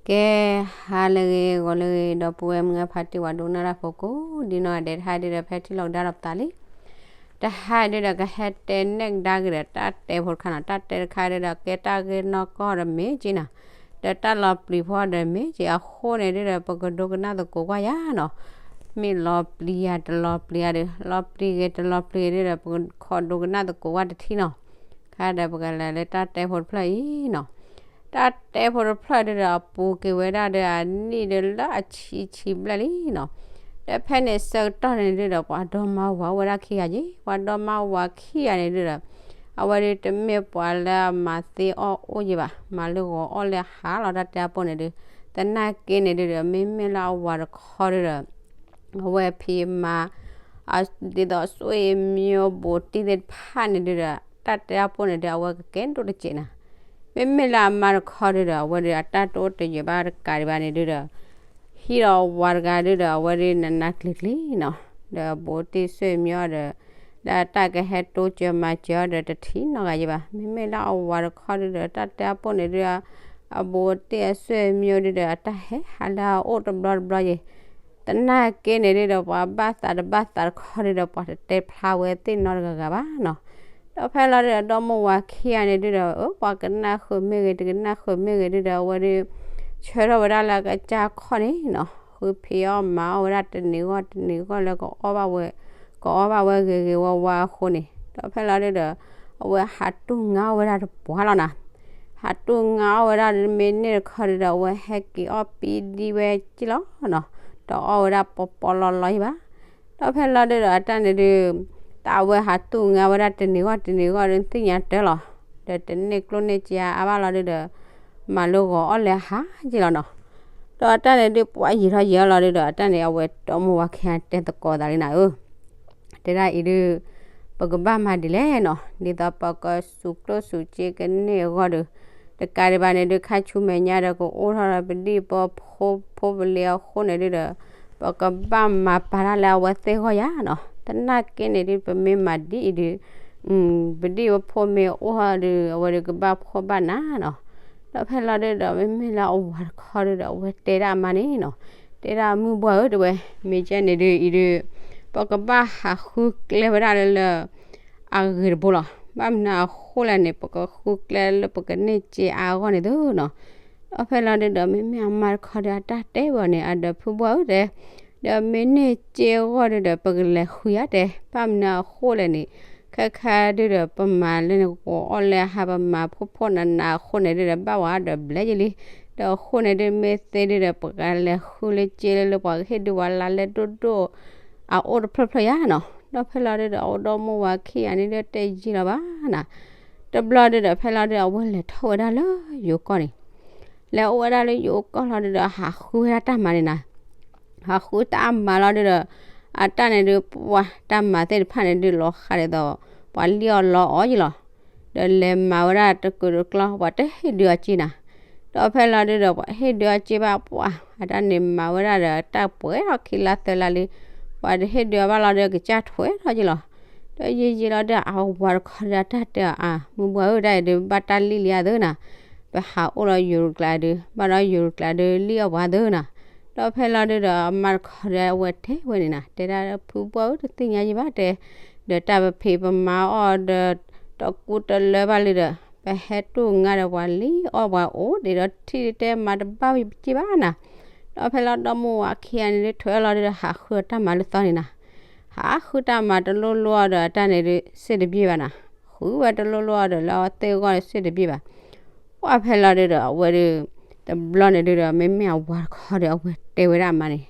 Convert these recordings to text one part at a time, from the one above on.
ကဲ, ဟါလၢအဂ့ၤ ဂီၤလၢအဂ့ၤ ဒီပုၢ်ဝဲၢ်မုၣ်ခွါ ဖါတံၢ်ဝၤဒိကနၣ်တၢ်ဖိကိးဒ်နီၢ်ဂၤဒဲး, တဟါဒုဒီး ဖဲထံၣ်လိာ်ကဒါဒီးပသးလံ. တဟါဒုဒီး ကဟဲတဲနဲၣ်ကဒါက့ၤဒီး တၢ်တဲဖိတခါနီၤ, တၢ်တဲတခါဒုဒီး ကဲတၢ်ဂ့ၢ်နီၢ်ကီၢ်ဒီးမ့ၢ်က့နီၤ, ဒီးတၢ်လီၤပျံၤဖိဒီးမ့ၢ်က့အဃိန့ၣ်ဒုဒီး ပကဒိကနၣ်သကိးကွၢ်ယၤနီၤ. မ့ၢ်လီၤပျံၤယၤတလီၤပျံၤယၤဒီး လီၤပျံၤဂ့ၤတလီၤပျံၤဂ့ၤဒုဒီး ပကခိးဒိကနၣ်သကိးကွၢ်တထံၣ်နီၤ. ခါဒီးပကလဲၤလၢတၢ်တဲဖိတဖျၢၣ်အံၤနီၤ. တၢ်တဲဖိတဖျၢၣ်ဒုဒီး အပူၤက့ၤဝဲဒၣ်ဒီးအနံၣ်ဒီးလၢအဆံဆံဘျဲၣ်လံနီၤ. ဒီးဖဲန့ၣ်ဆၢကတီၢ်န့ၣ်ဒုဒီး ပှၤဒီမါဝၤအိၣ်ဝဲဒၣ်ခံဂၤက့, ပှၤဒီမါဝၤခံဂၤန့ၣ်ဒုဒီး အဝဲဒုတမ့ၢ်ပှၤလၢအမၤသ့အီၣ်အိၣ်ယံၤဘၣ်, မၤလၢဂီၤအီၣ်လၢဟါလီၤ တၢ်တဲအပူၤန့ၣ်ဒု, သနာ်က့န့ၣ်ဒုဒီး မ့မ့ၢ်လၢအဝၤတခီဒုဒီး အဝဲအဖံးအမၤ ဒ်သိးစွ့ၣ်အမံၤဘိးတံၢ်သ့ၣ်တဖၣ်န့ၣ်ဒုဒီး တၢ်တဲအပူၤန့ၣ်ဒု အဝဲကကဲဒိၣ်တစဲးနၤ. မ့မ့ၢ်လၢအမါတခီဒုဒီး အဝဲဒုအတၢ်တအိၣ်တယၢၤဘၣ်တကးဒံးဘၣ်န့ၣ်ဒုဒီး ဟံၣ်ဒီးဝၤတဂၤဒုဒီး အဝဲဒုနးနးကျံၤကျံၤနီၤ, ဒီးဘိးတံၢ်စွ့ၣ်မံၤအီၤဒီး လၢတၢ်ကဟဲတိစၢၤမၤစၢၤအီၤဒီးတထံၣ်နီတဂၤယံၤဘၣ်. မ့မ့ၢ်လၢအဝၤတခီဒုဒီး တၢ်တဲအပူၤန့ၣ်ဒု အဘိးတံၢ်အစွ့ၣ်မံၤဒုဒီး အတၢ်ဟဲဟးလၢအအိၣ်တဘျီတဘျီယံၤ သနာ်က့န့ၣ်ဒုဒီး ပှၤဘၣ်သးတဘၣ်သးတခီဒုဒီး ပှၤတတဲဖျါဝဲသ့ၣ်နီတဂၤဂၤဘၣ်နီၤ. ဒီးဖဲလီၤဒုဒီး ဒီမါဝၤခံဂၤန့ၣ်ဒုဒီး အၢ ပှၤကနၣ်ဃုာ်မ့ၢ်ဂ့ၤ တကနၣ်ဃုာ်မ့ၢ်ဂ့ၤဒုဒီး အဝဲဒု ဆၢထၢၣ်ဝဲဒၣ်လၢအကစၢ်ခီၣ်န့ၣ်နီၤ, ဃုဖံးအီၣ်မၤအီၣ်ဝဲဒၣ်တနံၤဂီၢ်တနံၤဂီၢ်လၢကအီၣ်ဘၣ်ဝဲ, ကအီၣ်ဘၣ်ဝဲဂ့ၤဂ့ၤဝါဝါအဃိန့ၣ်, ဒီးဖဲလီၤဒုဒီး အဝဲဟးတူၢ်ငါအီၣ်ဝဲဒၣ်တပှၢ်လီၤနၤ. ဟးတူၢ်ငါအီၣ်ဝဲဒၣ်မ့ၢ်န့ၣ်တခီဒုဒီး အဝဲဟဲက့ၤအီၣ်ပံဒံဝဲက့လီၤနီၤ, တအီၣ်ဝဲဒၣ်ပီပီလီလီယံၤဘၣ်. ဒီးဖဲလီၤဒုဒီး အတၢ်န့ၣ်ဒု တၢ်အဝဲဟးတူၢ်ငါဝဲဒၣ်တနံၤဂီၢ်တနံၤဂီၢ်ဒု သ့ၣ်ညါတၢ်လီၤ, ဒီးတန့ၢ်ကျိၣ်န့ၢ်စ့အါဘၣ်လီၤဒုဒီး မၤလၢဂီၤအီၣ်လၢဟါက့လီၤနီၤ. ဒီးအတၢ်န့ၣ်ဒု ပှၤယံာ်ထီၣ်ယံာ်အီၤလီၤဒုဒီး အတၢ်န့ၣ် အဝဲဒီမါဝၤခံဂၤတဲသကိးသးလံနၤဧၢ, တဲဒၣ်အံၤဒု ပကဘၣ်မၤဒ်လဲၣ်နီၤ, ဒ်သိးပကစူးကျိၣ်စူးစ့ကန့ၢ်အဂီၢ်ဒီး တကးဒံးဘၣ်န့ၣ်ဒု ခါဆူမဲာ်ညါဒီး ကအိၣ်ထီၣ်ဒီးပဒံၣ်ပဖိဖိပလံၤအဃိန့ၣ်ဒုဒီး ပကဘၣ်မၤပာ်တၢ်လၢအဝဲသ့ၣ်ဂီၢ်ယၤနီၤ. သနာ်က့န့ၣ်ဒု ပမ့ၢ်မၤဒ်အံၤဒု ပဒံၣ်ပဖိမ့ၢ်အိၣ်ထီၣ်ဒီး အဝဲဒုကဘၣ်ဖှီၣ်ဘၣ်နးနီၤ. ဒီးဖဲလီၤဒုဒီး မ့မ့ၢ်လၢအဝၤတခီဒုဒီး အဝဲတဲဒၣ်အမါန့ၣ်နီၤ, တဲဒၣ်မုၢ်ဘှၢ်ဧၢ တဲဝဲ, မ့ၢ်ကဲန့ၣ်ဒုအံၤဒု ပကဘၣ်ဟးဃုကျဲဝဲဒၣ်လၢလၢ အဂ့ၤတဘိလီၤ. ဘၣ်မနုၤအဃိလဲၣ်န့ၣ် ပကဃုကျဲလၢပကန့ၢ်စ့အါအဂီၢ်န့ၣ်သုနီၤ. ဒီးဖဲလီၤဒုဒီး မ့မ့ၢ်အမါတခီဒီး အတၢ်တဲဝဲန့ၣ် အဒီးဖုဘှၢ်ဧၢ တဲ, ဒီးမ့ၢ်န့ၢ်စ့အဂီၢ်ဒုဒီး ပကလဲၤဃုဧါတဲ, ဘၣ်မနုၤအဃိလဲၣ်န့ၣ် ခဲခါဒုဒီး ပမၤလၢန့ၣ် ကအိၣ်အီၣ်လၢဟါ ပမၤဖှီၣ်ဖှီၣ်နးနးအဃိန့ၣ်ဒုဒီး ဘၣ်ဝဲဒီးဘျဲယလံ. ဒီးအဃိန့ၣ်ဒု မ့ၢ်သ့ဒုဒီး ပကလဲၤဃုလၢစ့လၢလၢပှၤကဟ့ၣ်ဒုးဝဲလါလဲဒိၣ်ဒိၣ် အအိၣ်တဖျၢၣ်ဖျၢၣ်ယၤနီၤ. ဒီးဖဲလီၤဒုဒီး အဒီမါဝၤခံဂၤန့ၣ်ဒု တယံာ်လီၤဘၣ်နၤ, တဘျီဒုဒီး ဖဲလီၤဒုဒီး အဝဲလဲၤထီၣ်ဝဲဒၣ်လၢယိၤကီၢ်န့ၣ်, လဲၤအိၣ်ဝဲဒၣ်လၢယိၤကီၢ်လီၤဒုဒီး ဟးဃုဝဲဒၣ်တၢ်မၤန့ၣ်နၤ. ဟးဃုတၢ်မၤလီၤဒုဒီး အတၢ်န့ၣ်ဒု ပှၤတၢ်မၤသ့ၣ်တဖၣ်န့ၣ်ဒု လီၤဃးဒ်သိး ပှၤလံၣ်အီၣ်လီအီၣ်ယလီၤ. ဒီးလဲၤမၤဝဲဒၣ်တကုာ်တကျီ ပှၤတဟ့ၣ်ဒုးအီၤက့နၤ. ဒီးဖဲလီၤဒုဒီး ပှၤဟ့ၣ်ဒုးအီၤက့ဘၣ်ပှၤ အတၢ်န့ၣ်မၤဝဲဒၣ်ဒီး တၢ်ပှဲၤထီၣ်ခံလါသၢလါလံ, ပှၤတဟ့ၣ်ဒုးအီၤဘၣ်လီၤဒု ကစၢ်ထွဲထီၣ်ယလီၤ. ဒီးယံာ်ယံာ်လီၤဒု အဝၤတခီဒီး အတၢ်တဲအီၤအါ မုၢ်ဘှၢ်ဧၢ တၢ်အံၤဒု ဘၣ်တၢ်လံၣ်လံအသုနၤ, ပဟးအိၣ်လီၤယိၤတကျးဒု ဘၣ်ဒီးယိၤတကျးဒု လံၣ်အီၣ်ပှၤသုနၤ. ဒီးဖဲလီၤဒုဒီး အမါတခီဒီး အဝဲတဲဝဲန့ၣ်နၤ, တဲဒၣ်ဖုဘှၢ်ဧၢ တသ့ၣ်ညါယံၤဘၣ်တဲ, ဒီးတၢ်ပဖံးပမၤအီၣ်ဒီး တကူတလၢဘၣ်လံဒီး ပဟဲတူၢ်ငါဒီးပှၤလံၣ်အီၣ်ပှၤအိၣ်ဒံးဒီး ထံၣ်တဲမၤတဘၣ်ဝံၤက့ဘၣ်နၤ. ဒီးဖဲလီၤဒီမါဝၤခံဂၤန့ၣ်ဒု ထွဲအီၤလီၤဒုဒီး ဟးဃုအီၤတၢ်မၤလၢသီန့ၣ်နၤ, ဟးဃုတၢ်မၤတလိၣ်လိၣ်အီၤဒီး အတၢ်န့ၣ်ဒု စ့ၣ်တဘ့ၣ်ဘၣ်နၤ, ဃုဝဲတလိၣ်လိၣ်အီၤဒီး လၢအဝဲသ့ၣ်ဂီၢ်ဒီး စ့ၣ်တဘ့ၣ်ဘၣ်. ပှၢ်ဖဲလီၤဒုဒီး အဝဲဒု တဘျီန့ၣ်ဒုဒီး မ့မ့ၢ်အဝၤတခီဒီး အဝဲတဲဝဲဒၣ်အမါန့ၣ်,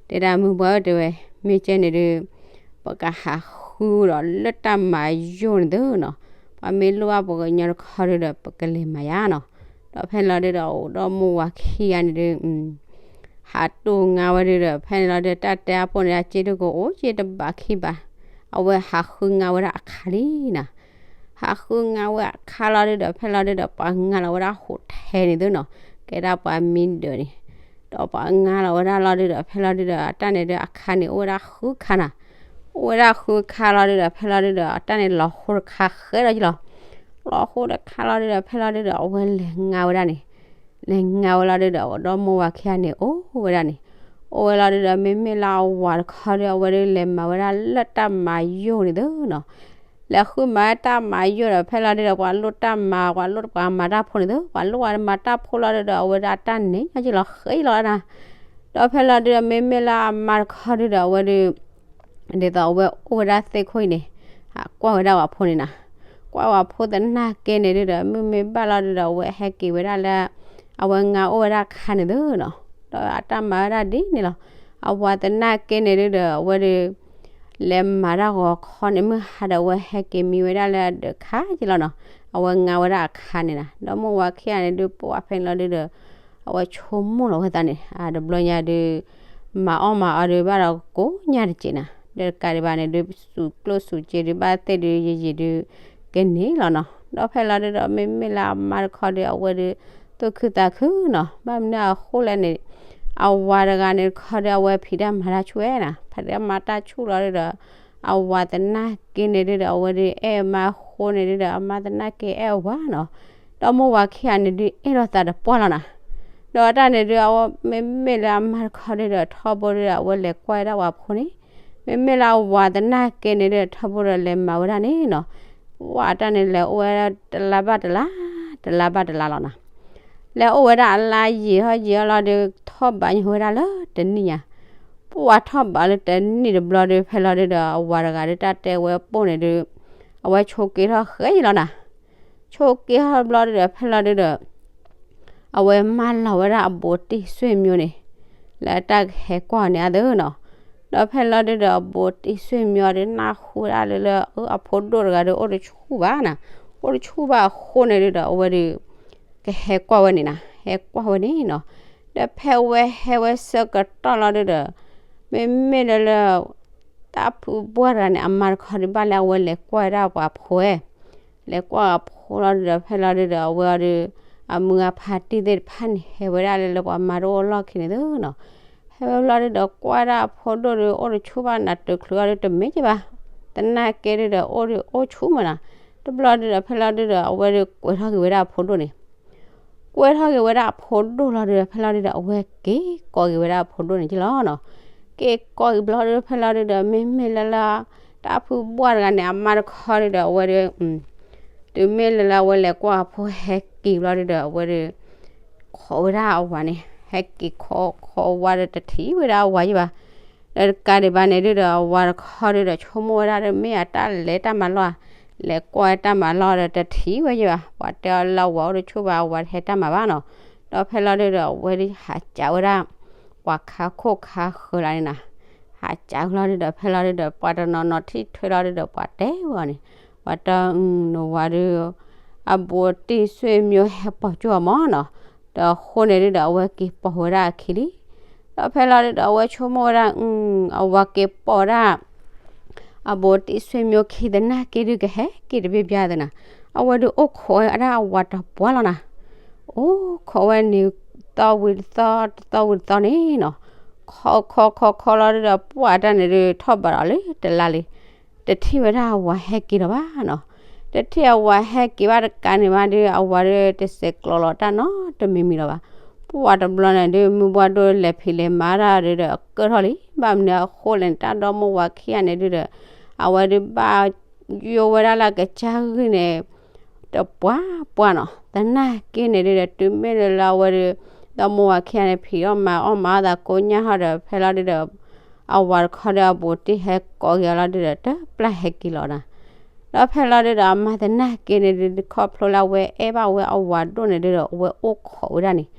တဲဒၣ်မုၢ်ဘှၢ်ဧၢ တဲဝဲ, မ့ၢ်ကဲန့ၣ်ဒု ပကဟးဃုဒီးလၢတၢ်မၤယိာ်န့ၣ်သုနီၤ, ပှၤမ့ၢ်လိၣ်ဘၣ်ပှၤကညီတခီဒုဒီး ပကလဲၤမၤယါနီၤ. ဒီးဖဲလီၤဒုဒီး အိၣ်ဒီးမိၢ်ဝၤခံဂၤန့ၣ်ဒု ဟးတူၢ်ငါဝဲဒုဒီး ဖဲန့ၣ်လီၤဒု တၢ်တဲအပူၤန့ၣ် အစ့ဒုကအိၣ်စ့တဘးခံဘး, အဝဲဟးဃုငါဝဲဒၣ်အခါလံနီၤ. ဟးဃုငါဝဲအခါလီၤဒုဒီး ဖဲလီၤဒုဒီး ပှၤငါလီၤဝဲဒၣ်ဟိးထဲန့ၣ်သုနီၤ, ကဲဒၣ်ပှၤမံဒၢးန့ၣ်, ဒီးပှၤငါလီၤဝဲဒၣ်လီၤဒုဒီး ဖဲလီၤဒုဒီး အတၢ်န့ၣ်ဒု အခါန့ၣ် အိၣ်ဝဲဒၣ်ဃုခါနီၤ. အိၣ်ဝဲဒၣ်ဃုခါလီၤဒုဒီး ဖဲလီၤဒုဒီး အတၢ်န့ၣ်လီၤဃိတခါဃဲဒီးယလီၤ. လီၤဃိတခါလီၤဒုဒီး ဖဲလီၤဒုဒီး အဝဲလဲၤငါဝဲဒၣ်န့ၣ် လဲၤငါဝဲလီၤဒုဒီး ဒီမိၢ်ဝၤခံဂၤန့ၣ် အိၣ်ဝဲဒၣ်န့ၣ်, အိၣ်ဝဲလီၤဒုဒီး မ့မ့ၢ်လၢအဝၤတခီဒီး အဝဲဒုးလဲၤမၤဝဲဒၣ်လၢတၢ်မၤယိာ်န့ၣ်သုနီၤ, လဲၤဃုမၤတၢ်မၤယိာ်ဒီး ဖဲလီၤဒုဒီး ပှၤလိၣ်တၢ်မၤ ပှၤလိၣ်ပှၤမၤတၢ်ဖိန့ၣ်သု, ပှၤလိၣ်ပှၤမၤတၢ်ဖိလီၤဒုဒီး အဝဲဒၣ်တၢ်န့ၣ်ညီက့လီၤဃ့လီၤဒၣ်, ဒီးဖဲလီၤဒုဒီး မ့မ့ၢ်လၢအမါတခီဒုဒီး အဝဲဒုး ဒ်သိးအဝဲအိၣ်ဝဲဒၣ်သ့ၣ်ခိၣ်အံၤန့ၣ်, ကွၢ်ဝဲဒၣ်ဝၤဖိန့ၣ်နီၤ, ကွၢ်ဝၤဖိသနာ်က့န့ၣ်ဒုဒီး မုၢ်မ့ၢ်ဘၣ်လီၤဒုဒီး အဝဲဟဲက့ၤဝဲဒၣ်လၢ အဝဲငါအိၣ်ဝဲဒၣ်အခါန့ၣ်သုနီၤ, ဒီးအတၢ်မၤဝဲဒၣ်ဒ်န့ၣ်လီၤ, အဝၤသနာ်က့န့ၣ်ဒုဒီး အဝဲဒုး လဲၤမၤတၢ်ဂီၤခီန့ၣ် မုၢ်ဟါဒီး အဝဲဟဲက့ၤမံဝဲဒၣ်လၢအဒၢးခါက့လီၤနီၤ, အဝဲငါဝဲဒၣ်အခါန့ၣ်နီၤ, ဒီးမိၢ်ဝၤခံဂၤန့ၣ်ဒုး ပှၢ်ဖဲန့ၣ်လီၤဒုဒီး အဝဲဆိကမိၣ်လီၤဝဲသးန့ၣ် အတဘျီညါဒုး မၤအီၣ်မၤအီဒုးဘၣ်ဒီးကိးညါတက့ၢ်နီၤ, ဒီးတကးဒံးဘၣ်န့ၣ်ဒုး စူးကျိၣ်စူးစ့ဒုး ဘၣ်သ့ၣ်ဒုးယံာ်ယံာ်ဒုး ကန့ၢ်လီၤနီၤ, ဒီးဖဲလီၤဒုဒီး မ့မ့ၢ်လၢအမါတခီဒုး အဝဲဒုး သူၣ်ခုသးခုနီၤ, ဘၣ်မနုၤအဃိလဲၣ်န့ၣ် အဝၤတဂၤန့ၣ်တခီဒီး အဝဲဖံးတၢ်မၤတၢ်ဆူၣ်ဝဲနီၤ, ဖံးတၢ်မၤတၢ်ဆူၣ်လီၤဒုဒီး အဝၤသနာ်က့န့ၣ်ဒုဒီး အဝဲဒုးအဲၣ်အမါအဃိန့ၣ်ဒုဒီး အမါသနာ်က့အဲၣ်အဝၤနီၤ, ဒီးမိၢ်ဝၤခံဂၤန့ၣ်ဒုး အဲၣ်လိာ်သးတပှၢ်လီၤနီၤ, ဒီးတၢ်န့ၣ်ဒုး အဝဲမ့မ့ၢ်လၢအမါတခီဒုဒီး ထီဘိဒုဒီး အဝဲလဲၤကွၢ်ဝဲဒၣ်ဝၤဖိန့ၣ်, မ့မ့ၢ်လၢအဝၤသနာ်က့န့ၣ်ဒုဒီး ထီဘိဒီးလဲၤမၤဝဲဒၣ်န့ၣ်နီၤ, ပှၢ်တၢ်န့ၣ်လဲၤအိၣ်ဝဲဒၣ်တလါဘၣ်တလါ, တလါဘၣ်တလါလီၤနီၤ, လဲၤအိၣ်ဝဲဒၣ်အလါယံာ်ထီၣ်ယံာ်ထီၣ်လီၤဒုး ထီၣ်ဘးညီဝဲဒၣ်လၢတနံၣ်ညါ, ပှၢ်ထီၣ်ဘးလၢတနံၣ်တဘျီဒုး ဖဲလီၤဒုဒီး အဝၤတဂၤဒုး တၢ်တဲဝဲပိၢ်န့ၣ်ဒုး အဝဲဆိးက့ထီၣ်ဃဲအံၤလီၤနီၤ, ဆိးက့ထီၣ်တဘျီဒုဒီး ဖဲလီၤဒုဒီး အဝဲမၢလီၤဝဲဒၣ်အဘူးတံၢ်ဆွေမျိုးန့ၣ် လၢတၢ်ကဟဲကွၢ်န့ၢ်အသးနီၤ, ဒီးဖဲလီၤဒုဒီး အဘူးတံၢ်ဆွေမျိုးဒုး နၢ်ဟူဝဲဒၣ်လၢ လၢအဖိဒိၣ်တဂၤဒုး အိၣ်တဆူၣ်ဘၣ်နီၤ, အိၣ်တဆူၣ်ဘၣ်အဃိန့ၣ်ဒုဒီး အဝဲဒုး ကဟဲကွၢ်ဝဲန့ၣ်နီၤ, ဟဲကွၢ်ဝဲန့ၣ်နီၤ, ဒီးဖဲအဝဲဟဲဝဲဆၢကတီၢ်လီၤဒုဒီး မ့မ့ၢ်လၢလၢ တၢ်ဖုဘှၢ်တဂၤန့ၣ် အမါတခီဒုး ဘၣ်လၢအဝဲလဲၤကွၢ်ဝဲဒၣ်ပှၤဖိဝဲ, လဲၤကွၢ်အဖိလီၤဒုဒီး ဖဲလီၤဒုဒီး အဝဲအီၤဒုး အမုၢ်အဖါတံၢ်သ့ၣ်တဖၣ်န့ၣ် ဟဲဝဲဒၣ်လၢလၢပှၤမါတအိၣ်အလီၢ်ခံန့ၣ်သုနီၤ, ဟဲဝဲလီၤဒုဒီး ကွၢ်ဒၣ်အဖိဒိၣ်ဒုး အိၣ်တဆူၣ်ဘၣ်နီၤ, တချုးအီၤဒုးတမ့ၢ်က့ဘၣ်, သနာ်က့ဒုဒီး အိၣ်ဒုးအိၣ်ဆူၣ်မးနီၤ, တဘျီဒုဒီး ဖဲလီၤဒုဒီး အဝဲဒုးကွဲးထီၣ်က့ၤဝဲဒၣ်အဖိဒိၣ်န့ၣ် ကွဲးထီၣ်က့ၤဝဲဒၣ်အဖိဒိၣ်လီၤဒုဒီး ဖဲလီၤဒုဒီး အဝဲက့ၤကိးက့ၤဝဲဒၣ်အဖိဒိၣ်န့ၣ်က့လီၤနီၤ, က့ၤကိးက့ၤဘျီဒုဒီး ဖဲလီၤဒုဒီး မ့မ့ၢ်လၢလၢ တၢ်ဖုဘှၢ်တဂၤန့ၣ် အမါတခီဒုဒီး အဝဲဒုး တုၤမ့ၢ်လၢလၢအဝဲလဲၤကွၢ်အဖိဟဲက့ၤဘျီဒုဒီး အဝဲဒုး ခိးဝဲဒၣ်အဝၤန့ၣ် ဟဲက့ၤခိးခိးဝၤဒီး တထံၣ်ဝဲဒၣ်အဝၤယဲဘၣ်, ဒီးတကးဒံးဘၣ်န့ၣ်ဒုဒီး အဝၤတခီဒုဒီး ဆိကမိၣ်ဝဲဒၣ်ဒီး မ့ၢ်အတၢ်လဲၤတၢ်မၤလီၢ်ဧါ, လဲၤကွၢ်တၢ်မၤလီၢ်ဒီး တထံၣ်ဝဲယဲဘၣ်, ပှၤတဲအီၤလၢအဝၤအိၣ်တဆူၣ်ဘၣ် အဝၤတဟဲတၢ်မၤဘၣ်နီၤ, ဒီးဖဲလီၤဒုဒီး အဝဲဒုးဟးစးဝဲဒၣ် ပှၤခါခိၣ်ခါဃၢၤလၢန့ၣ်နီၤ, ဟးစးလီၤဒုဒီး ဖဲလီၤဒုဒီး ပှၤတနီၤနီၤထံၣ်ထွဲလီၤဒုဒီး ပှၤတဲဝဲအီၤန့ၣ်, ပှၤတဲ နဝၤဒုး အဘူးတံၢ်ဆွေမျိုးဟဲပိာ်ကၠိအီၤမးနီၤ, ဒီးအဃိန့ၣ်ဒုဒီး အဝဲက့ၤပိာ်ဝဲဒၣ်အခံလံ, ဒီးဖဲလီၤဒုဒီး အဝဲဆိကမိၣ်ဝဲဒၣ် အဝၤက့ၤပိာ်ဒၣ် အဘူးတံၢ်ဆွေမျိုးခံသနာ်က့ဒုကဟဲက့ၤတဘ့ၣ်ဘၣ်သနာ်, အဝဲဒုးအိၣ်ခိးဝဲဒၣ်အဝၤတပှၢ်လီၤနီၤ, အိၣ်ခိးဝဲန့ၣ် သီဝံၤတသီ တသီဝံၤတသီန့ၣ်နီၤ, ခိးခိးခိးခိးလီၤဒုဒီး ပှၢ်တၢ်န့ၣ်ဒုး ထီၣ်ဘးဒီးလၢတလါလံ, တထံၣ်ဝဲဒၣ်အဝၤဟဲက့ၤလီၤဘၣ်နီၤ, တထံၣ်အဝၤဟဲက့ၤဘၣ်တကးန့ၣ်ဘၣ်ဒုး အဝၤဒုးတဆဲးကျိးလီၤတၢ်နီတမံၤမံၤလီၤဘၣ်, ပှၢ်တဘျီန့ၣ်ဒုး မုၢ်ဘှၢ်ဒိၣ်လဲၤဖံးလဲၤမၤတၢ်ဒုဒီး အကၢၢ်ထီၣ်လံ, ဘၣ်မနုၤအဃိလဲၣ်န့ၣ် တၢ်ဒီမိၢ်ဝၤခံဂၤန့ၣ်ဒုဒီး အဝဲဒုးဘၣ်ယိၣ်ဝဲဒၣ်လၢအကစၢ်ဂံၢ်န့ၣ် တပှၢ်ပှၢ်နီၤ, သနာ်က့န့ၣ်ဒုဒီး တုၤမ့ၢ်လၢလၢအဝဲဒုး ဒီမိၢ်ဝၤခံဂၤန့ၣ် ဖံးအီၣ်မၤအီၣ်မၤအီၣ်သးကိညၢ်ဟီဒီး ဖဲလီၤဒုဒီး အဝၤတခီဒီးအဘူးတံၢ်ဟဲကိးက့ၤအီၤလီၤဒုဒီး တပျၢ်ဟဲက့ၤလီၤနီၤ, ဒီးဖဲလီၤဒုဒီး အမါသနာ်က့န့ၣ်ဒုး ခီဖျိလၢအဝဲအဲၣ်ဘၣ်ဝဲအဝၤဒိၣ်န့ၣ်ဒုဒီး အဝဲအိၣ်ခိးဝဲဒၣ်န့ၣ်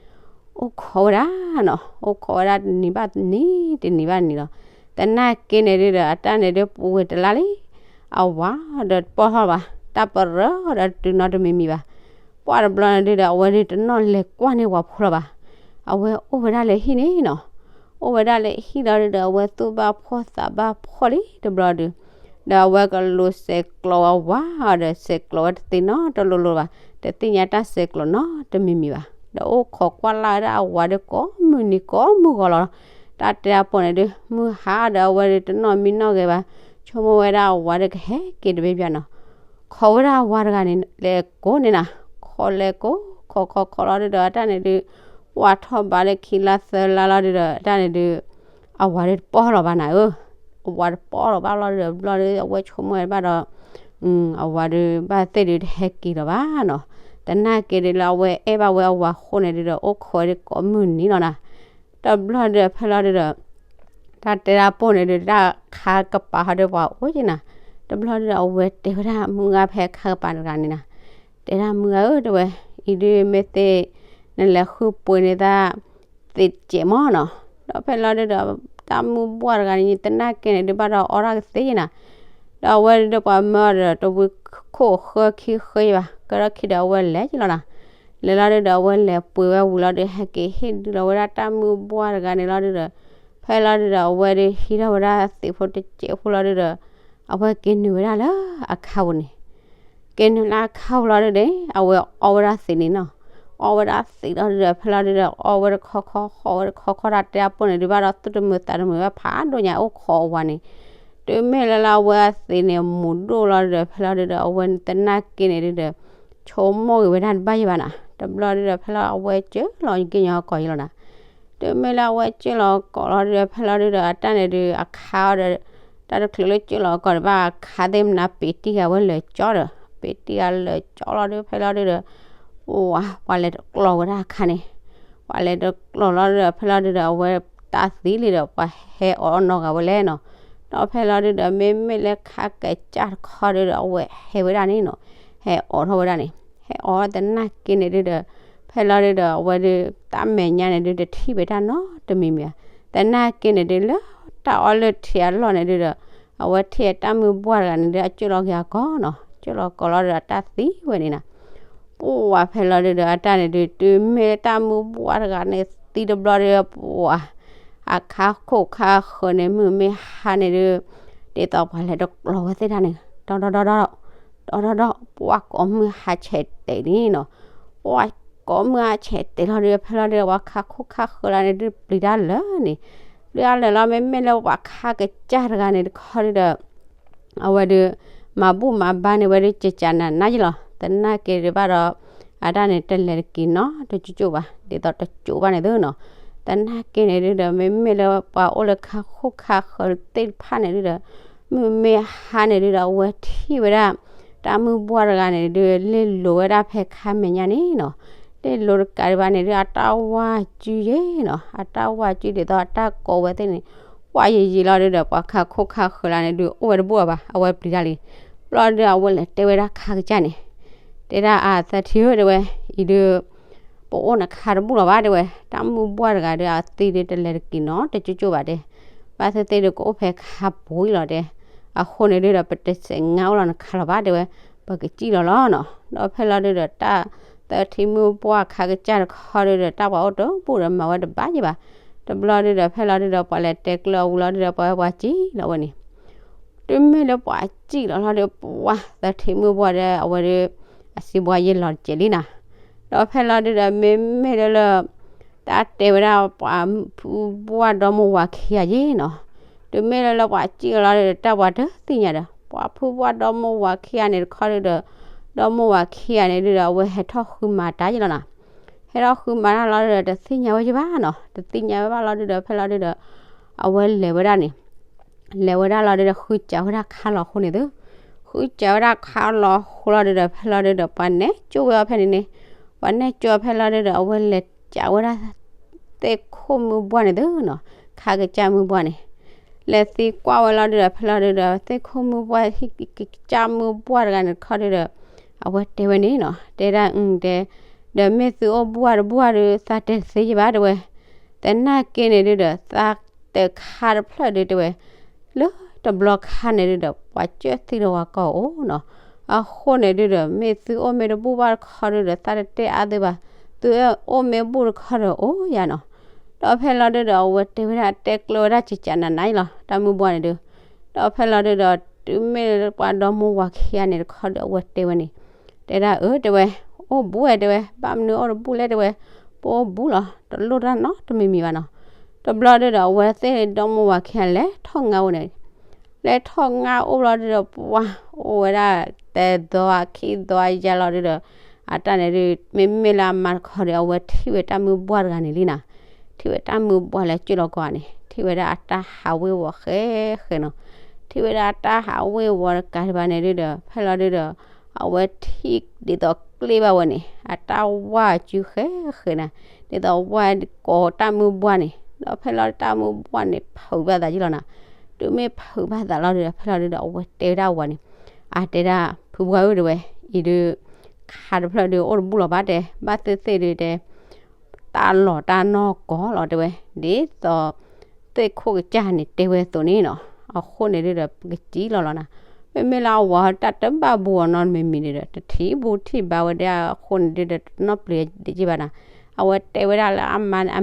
အိၣ်ခိးဝဲဒၣ်နီၤ, အိၣ်ခိးဝဲဒၣ်တနံၤဘၣ်တနံၤ တနံၤဘၣ်တနံၤလီၤ, သနာ်က့န့ၣ်ဒုဒီး အတၢ်န့ၣ်ဒုးပူၤဝဲတလါလံ, အဝၤဒီးတပီၢ်ထီၣ်ဘၣ်, တၢ်ပရၢဒီးတတုၤနီတမံၤမံၤဘၣ်, ပှၢ်တဘျီန့ၣ်ဒုဒီး အဝဲဒုးတနီၣ်လဲၤကွၢ်န့ၢ်ဝၤဖိလီၤဘၣ်, အဝဲအိၣ်ဝဲဒၣ်လၢဟံၣ်န့ၣ်နီၤ, အိၣ်ဝဲဒၣ်လၢဟံၣ်လီၤဒုဒီး အဝဲသူၣ်ဘၣ်ဖှီၣ်သးဘၣ်ဖှီၣ်လံတဘျီဒုး ဒီးအဝဲကလူၤဆဲးကျိးအဝၤဒီး ဆဲးကျိးဝဲတသ့နီတလိၤလိၤဘၣ်, တသ့ၣ်ညါတၢ်ဆဲးကျိးနီတမံၤမံၤဘၣ်, ဒီးအိၣ်ခိးကွၢ်လၢ်ဝဲဒၣ်အဝၤဒီး ကိးမုၢ်နံၤကိးမုၢ်ဂီၤလီၤ, တၢ်တဲအပိာ်န့ၣ်ဒုး မုၢ်ဟါဒီးအဝဲဒုးတနီၣ်မံနီၣ်ဂဲၤဘၣ်, ဆိကမိၣ်ဝဲဒၣ်အဝၤဒီးကဟဲက့ၤတဘ့ၣ်ဘၣ်နီၤ, ခိးဝဲဒၣ်အဝၤတဂၤန့ၣ် လဲၤကိးန့ၣ်နီၤ, ခိးလဲၤကိး ခိးခိးခိးလီၤဒုဒီး အတၢ်န့ၣ်ဒုး ဝၢ်ထီၣ်ဘးလၢခံလါသၢလါလီၤဒုဒီး အတၢ်န့ၣ်ဒုး အဝၤဒုးတပီၢ်လီၤဘၣ်နၤဧၢ, အဝၤတပီၢ်လီၤဘၣ်လီၤဒုဒီး ဘျီဒုး အဝဲဆိကမိၣ်ဝဲဘၣ်ဒီး အဝၤဒုး ဘၣ်သ့ၣ်ဒုးတဟဲက့ၤလီၤဘၣ်နီၤ, သနာ်က့ဒုးလၢအဝဲအဲၣ်ဘၣ်ဝဲအဝၤအဃိန့ၣ်ဒုဒီး အိၣ်ခိးဝဲဒုးကိးမုၢ်နံၤလီၤနၤ, တဘျီဒုဒီး ဖဲလီၤဒုဒီး တၢ်တဲတၢ်ပိၢ်န့ၣ်ဒုး တၢ်ခါကပၤဟီဒုးပှၤအိၣ်က့နၤ, တဘျီဒုဒီး အဝဲတဲဝဲဒၣ်မုၢ်ဂၤဖဲခါကပၤတဂၤန့ၣ်နၤ, တဲဒၣ်မုၢ်ဂၤဧၢ တဲဝဲ, အံၤဒုးမ့ၢ်သ့ၣ် နလဲၤဃုပှ့ၤန့ၢ်တၢ်သ့ၣ်တစဲးမီၢ်နီၤ, ဒီးဖဲလီၤဒုဒီး တၢ်မုၢ်ဘှၢ်တဂၤန့ၣ် သနာ်က့န့ၣ်ဒုး ဘၣ်ဒီးအီၣ်တၢ်ကသ့နၤ, ဒီးအဝဲဒုဒီးပှၤမၢအီၤဒီး တဝံခိၣ်ဃၢခံဃၢဘၣ် ကဒီးခံဒီးအဝဲလဲၤက့ၤလီၤနၤ, လဲၤလီၤဒုဒီး အဝဲလဲၤပှ့ၤဝဲဝံၤလီၤဒု ဟဲက့ၤဟ့ၣ်ဒုးလီၤဝဲဒၣ်တၢ်မုၢ်ဘှၢ်တဂၤန့ၣ်လီၤဒုဒီး ဖဲလီၤဒုဒီး အဝဲဒုးဟံးထီၣ်ဝဲဒၣ်သ့ၣ်ဖိတစဲးဖိလီၤဒုဒီး အဝဲက့ၤနုာ်ဝဲဒၣ်လၢအခါပူၤန့ၣ် က့ၤနုာ်လၢအခါပူၤလီၤဒုဒီး အဝဲအီၣ်ဝဲဒၣ်သ့ၣ်န့ၣ်နီၤ, အီၣ်ဝဲဒၣ်သ့ၣ်လီၤဒုဒီး ဖဲလီၤဒုဒီး အီၣ်ဝဲတခီခီ ဃီၣ်ဝဲတခီခီ တၢ်တဲအပိၢ်န့ၣ်ဒုး ဘၣ်ဒီးသူၣ်တမုာ်သးတမုာ်ဝဲဖးဒိၣ်ညါ အိၣ်ခိးအဝၤန့ၣ်, တုၤမ့ၢ်လၢလၢအဝဲအသ့ၣ်န့ၣ်မူၤဒိၣ်လီၤဒုဒီး ဖဲလီၤဒုဒီး အဝဲသနာ်က့န့ၣ်ဒုဒီး ဆိကမိၣ်ဂ့ၤဝဲဒၣ်တဘၣ်ယံၤဘၣ်နၤ, တဘျီဒုဒီး ဖဲလီၤအဝဲကၢၢ်လီၤက့ၤညီအကိာ်ယံၤလီၤနၤ တုၤမ့ၢ်လၢအဝဲကၢၢ်လီၤကိာ်လီၤဒုဒီး ဖဲလီၤဒုဒီး အတၢ်န့ၣ်ဒုး အခါအီၤဒီး တၢ်တချုးလၢကၢၢ်လီၤကိာ်ဒီး ဘၣ်အခါသ့ၣ်မနၤ ပ့ၤတံၢ်ဂၤဝဲလၢာ်ကၠီဒီး ပ့ၤတံၢ်ဂၤလၢာ်ကၠီလီၤဒု ဖဲလီၤဒုဒီး ဝၤ ပှၤလဲၤတကျီၤဝဲဒၣ်အခါန့ၣ်, ပှၤလဲၤတကျီၤလီၤဒုဒီး ဖဲလီၤဒုဒီး အဝဲတၢ်သံလံဒီး ပှၤဟဲအိးနီၢ်ဂၤဝဲလဲၣ်နီၤ, ဒီးဖဲလီၤဒုဒီး မ့မ့ၢ်လၢခါကစၢ်တခီဒုဒီး အဝဲဟဲဝဲဒၣ်န့ၣ်နီၤ, ဟဲအိးထီၣ်ဝဲဒၣ်န့ၣ် ဟဲအိးသနာ်က့န့ၣ်ဒုဒီး ဖဲလီၤဒုဒီး အဝဲဒုး တၢ်မဲာ်ညါန့ၣ်ဒုး တထံၣ်ဝဲတၢ်နီတမံၤမံၤဘၣ်, သနာ်က့န့ၣ်ဒုး လၢတၢ်အီၣ်လၢထံးအလီၢ်န့ၣ်ဒုဒီး အဝဲထံၣ်တၢ်မုၢ်ဘှၢ်တဂၤန့ၣ်ဒုး အကၢၢ်လီၤက့ၤအကိာ်နီၤ, ကၢၢ်လီၤကိာ်လီၤဒုဒီး တၢ်သံဝဲန့ၣ်နၤ ပှၤဖဲလီၤဒုဒီး အတၢ်န့ၣ်ဒုး တုၤမ့ၢ်တၢ်မုၢ်ဘှၢ်တဂၤန့ၣ်သံတဘျီဒုး ပှၤ အခါခိၣ်ခါဃၢၤန့ၣ် မုၢ်မ့ၢ်ဟါန့ၣ်ဒုး ဒ်သိးပှၤလဲၤတကျီၤဝဲသ့ၣ်တၢ်န့ၣ် ဒီဒီဒီဒီ ဒီဒီဒီ ပှၤကိးမုၢ်ဟါဆဲးတဲာ်န့ၣ်နီၤ, ပှၤကိးမုၢ်ဟါဆဲးတဲာ်လီၤဒုး ဖဲလီၤဒုး ပှၤခါခိၣ်ခါဃၢၤလၢန့ၣ်ဒုး ပျံၤတၢ်လၢာ်န့ၣ်, လၢအလၢာ်လီၤ မ့မ့ၢ်လၢပှၤခါကစၢ်တဂၤန့ၣ်တခီဒုဒီး အဝဲဒုး မၤဘူၣ်မၤဘါန့ၢ်ဝဲဒုး ကကနၤနါယလီၤ, သနာ်က့ဒုးဘၣ်ဒီး အတၢ်န့ၣ်တလဲၤတက့ၤနီတကၠိၣ်ဘၣ် ဒ်သိးတကၠိၣ်ဘၣ်န့ၣ်သုနီၤ, သနာ်က့န့ၣ်ဒုဒီး မ့မ့ၢ်လၢပှၤအိၣ်လၢခါခိၣ်ခါဃၢၤသ့ၣ်တဖၣ်န့ၣ်ဒုဒီး မုၢ်မ့ၢ်ဟါန့ၣ်ဒုဒီး အဝဲထံၣ်ဝဲဒၣ် တၢ်မုၢ်ဘှၢ်တဂၤန့ၣ်ဒုး လ့ၣ်လိၤဝဲဒၣ်ဖဲခါမဲာ်ညါန့ၣ်နီၤ, လ့ၣ်လိၤတကးဒံးဘၣ်န့ၣ်ဒုး အတၢ်ဝါစုယဲနီၤ, အတၢ်ဝါစုဒ်သိးအတၢ်ကိးဝဲသ့ၣ်န့ၣ် ဝါယံာ်ယံာ်လီၤဒုဒီး ပှၤခါခိၣ်ခါဃၢၤလၢန့ၣ်ဒုး အိၣ်ဝဲတဘူၣ်အဘၣ် အဝဲပျံၤတၢ်လံ, ဘျီဒုးအဝဲလဲၤတဲဝဲဒၣ်ခါကစၢ်န့ၣ်, တဲဒၣ်အသၢထံဧၢ တဲဝဲ, အံၤဒုး ပအိၣ်နခါတဘူၣ်လီၤဘၣ် တဲဝဲ, တၢ်မုၢ်ဘှၢ်တဂၤဒုး အသံဒုးတလဲၤတက့ၤနီတကၠိၣ်ကၠိၣ်ဘၣ်တဲ, ဘၣ်သ့ၣ်သ့ၣ်ဒုးကအိၣ်ဖဲခါပူၤအံၤလီၤတဲ, အဃိန့ၣ်ဒုဒီး ပတစဲးငါအိၣ်လီၤနခါလီၤဘၣ် တဲဝဲ, ပကစံၣ်လီၤလီၤနီၤ, ဒီးဖဲလီၤဒုဒီး တၢ်သၢထံမုၢ်ဘှၢ်ခါကစၢ်တခီဒုဒီး တၢ်ပှၤအိၣ်တဘူၣ်ဒီးမၤဝဲတဘၣ်ယံၤဘၣ်, တဘျီဒုဒီး ဖဲလီၤဒုဒီး ပှၤလဲၤတဲကျၢၤအဝံၤလီၤဒုဒီး ပှၤဝဲပှၤစံၣ်လီၤဝဲန့ၣ် တုၤမ့ၢ်လၢပှၤစံၣ်လီၤလီၤဒီး ပှၤသၢထံမုၢ်ဘှၢ်ဒီး အဝဲဒီး အစံးဘှါယဲၢ်လီၤတစဲးလံနၤ, ဒီးဖဲလီၤဒုဒီး မ့မ့ၢ်လၢလၢ တၢ်တဲဝဲဒၣ်ပှၤဖုဘှၢ်ဒီမါဝၤခံဂၤယဲၢ်နီၤ, တုၤမ့ၢ်လၢလၢပှၤစံၣ်လီၤလီၤဒီး တၢ်ပှၤတသ့ၣ်ညါဒီး ပှၤဖုဘှၢ်ဒီမါဝၤခံဂၤန့ၣ်တခီဒုဒီး ဒီမါဝၤခံဂၤန့ၣ်ဒုဒီး အဝဲဟဲထီၣ်ဃုမၤတၢ်ယဲၢ်လီၤနၤ, ဟဲထီၣ်ဃုမၤတၢ်လီၤဒုဒီး တသ့ၣ်ညါဝဲယဲၢ်ဘၣ်နီၤ, တသ့ၣ်ညါဝဲဘၣ်လီၤဒုဒီး ဖဲလီၤဒုဒီး အဝဲလဲၤဝဲဒၣ်န့ၣ် လဲၤဝဲဒၣ်လီၤဒုဒီး ဃုစးဝဲဒၣ်ခါလီၤအဃိန့ၣ်သု, ဃုစးဝဲဒၣ်ခါလီၤအဃိလီၤဒုဒီး ဖဲလီၤဒုဒီး ပှၤနဲၣ်ကၠိဝဲအီၤဖဲန့ၣ်န့ၣ်, ပှၤနဲၣ်ကၠိဖဲလီၤဒုဒီး အဝဲလဲၤစးဝဲဒၣ် သ့ၣ်ခိၣ်မုၢ်ဘှၢ်န့ၣ်သုနီၤ, ခါကစၢ်မုၢ်ဘှၢ်န့ၣ်, လဲၤသံကွၢ်ဝဲလီၤဒုဒီး ဖဲလီၤဒုဒီး သ့ၣ်ခိၣ်မုၢ်ဘှၢ် ဟံၣ်ကစၢ်မုၢ်ဘှၢ်တဂၤန့ၣ်တခီဒုဒီး အဝဲတဲဝဲန့ၣ်နီၤ, တဲဒၣ်အုတဲ ဒီးမ့ၢ်သုအိၣ်ဘူၣ်အါတဘူၣ်အါဒုး သးတဲတသ့ယဘၣ်တဲဝဲ, သနာ်က့န့ၣ်ဒုဒီး သးတခါတဖျၢၣ်ဒုတဲဝဲ, လၢတဘျီခါန့ၣ်ဒုဒီး ပှၤကၢၢ်သံဒီးဝၤကီၢ်အိၣ်နီၤ, အဃိန့ၣ်ဒုဒီး မ့ၢ်သုအိၣ်မ့ၢ်တဘူၣ်ဘၣ်တခီဒုဒီး သးတတဲအါသုဘၣ်, သုအိၣ်မ့ၢ်ဘူၣ်တခီဒီးအိၣ်ယၤနီၤ, ဒီးဖဲလီၤဒုဒီး အဝဲတဲဝဲဒၣ်တဲကျၢၤဝဲဒၣ်ကကနၤနါအံၤလီၤ တၢ်မုၢ်ဘှၢ်န့ၣ်ဒု, ဒီးဖဲလီၤဒုဒီး တုၤမ့ၢ်ပှၤဒီမါဝၤခံဂၤန့ၣ်တခီဒု အဝဲတဲဝဲန့ၣ်, တဲဒၣ်အၢတဲဝဲ, အိၣ်ဘူၣ်ဝဲတဲဝဲ, ဘၣ်မနုၤအိၣ်တဘူၣ်လဲၣ်တဲဝဲ, ပအိၣ်ဘူၣ်လီၤ တလိၣ်တၢ်နီတမံၤမံၤဘၣ်နီၤ, တဘျီဒုဒီး အဝဲသ့ၣ်ဒီမါဝၤခံဂၤလဲၤထီၣ်ငါအိၣ်န့ၣ် လဲၤထီၣ်ငါအိၣ်လီၤဒုဒီး ပှၤအိၣ်ဝဲဒၣ် တသီခံသီယါလီၤဒုဒီး အတၢ်န့ၣ်ဒုး မ့မ့ၢ်လၢအမါတခီဒီး အဝဲထံၣ်ဝဲတၢ်မုၢ်ဘှၢ်တဂၤန့ၣ်လံနီၤ, ထံၣ်ဝဲတၢ်မုၢ်ဘှၢ်လၢကၠိၣ်လီၤကီၢ်န့ၣ် ထံၣ်ဝဲဒၣ်အတၢ်ဟးဝ့ၤဝီၤဃဲဃဲနီၤ, ထံၣ်ဝဲဒၣ်အတၢ်ဟးဝ့ၤဝီၤတကးဒံးဘၣ်န့ၣ်ဒုးဒီး ဖဲလီၤဒုးဒီး အဝဲထံၣ်ဒ်သိးကျ့ဘၣ်ဝဲန့ၣ် အတၢ်ဝါစုဃဲဃဲနီၤ, ဒ်သိးဝါကိးတၢ်မုၢ်ဘှၢ်န့ၣ် ဒီးဖဲလီၤဒုးတၢ်မုၢ်ဘှၢ်န့ၣ် ဖုးဘၣ်သးယ့ၣ်လီၤနီၤ, တုၤမ့ၢ်ဖုးဘၣ်သးလီၤဒုးဒီး ဖဲလီၤဒုးဒီး အဝဲတဲဝဲဒၣ်အဝၤန့ၣ် အတဲဒၣ် ဖုပှၢ်ဧၢ တဲဝဲ, အံၤဒုး ခါတဖျၢၣ်ဒုးအိၣ်တဘူၣ်လီၤဘၣ်တဲ, ဘၣ်သ့ၣ်သ့ၣ်ဒုးတဲ တၢ်လီၢ်တၢ်နီၢ်ကီၢ်လီၤတဲဝဲ, ဒ်သိး သ့ၣ်ခိၣ်ကစၢ်န့ၣ်တဲဝဲအသိးန့ၣ်နီၤ, အဃိန့ၣ်ဒုးဒီး ပကစံၣ်လီၤလီၤနီၤ, မ့မ့ၢ်လၢအဝၤတၢ်တဘၣ်ဘူးအီၤနီတမံၤမံၤဒုးဒီး တထံၣ်ဘူးထံၣ်ဘၣ်ဝဲဒၣ်အဃိန့ၣ်ဒုးဒီး တနီၣ်ပျံၤဒံးက့ဘၣ်နီၤ, အဝဲတဲဝဲဒၣ်လၢအမါန့ၣ်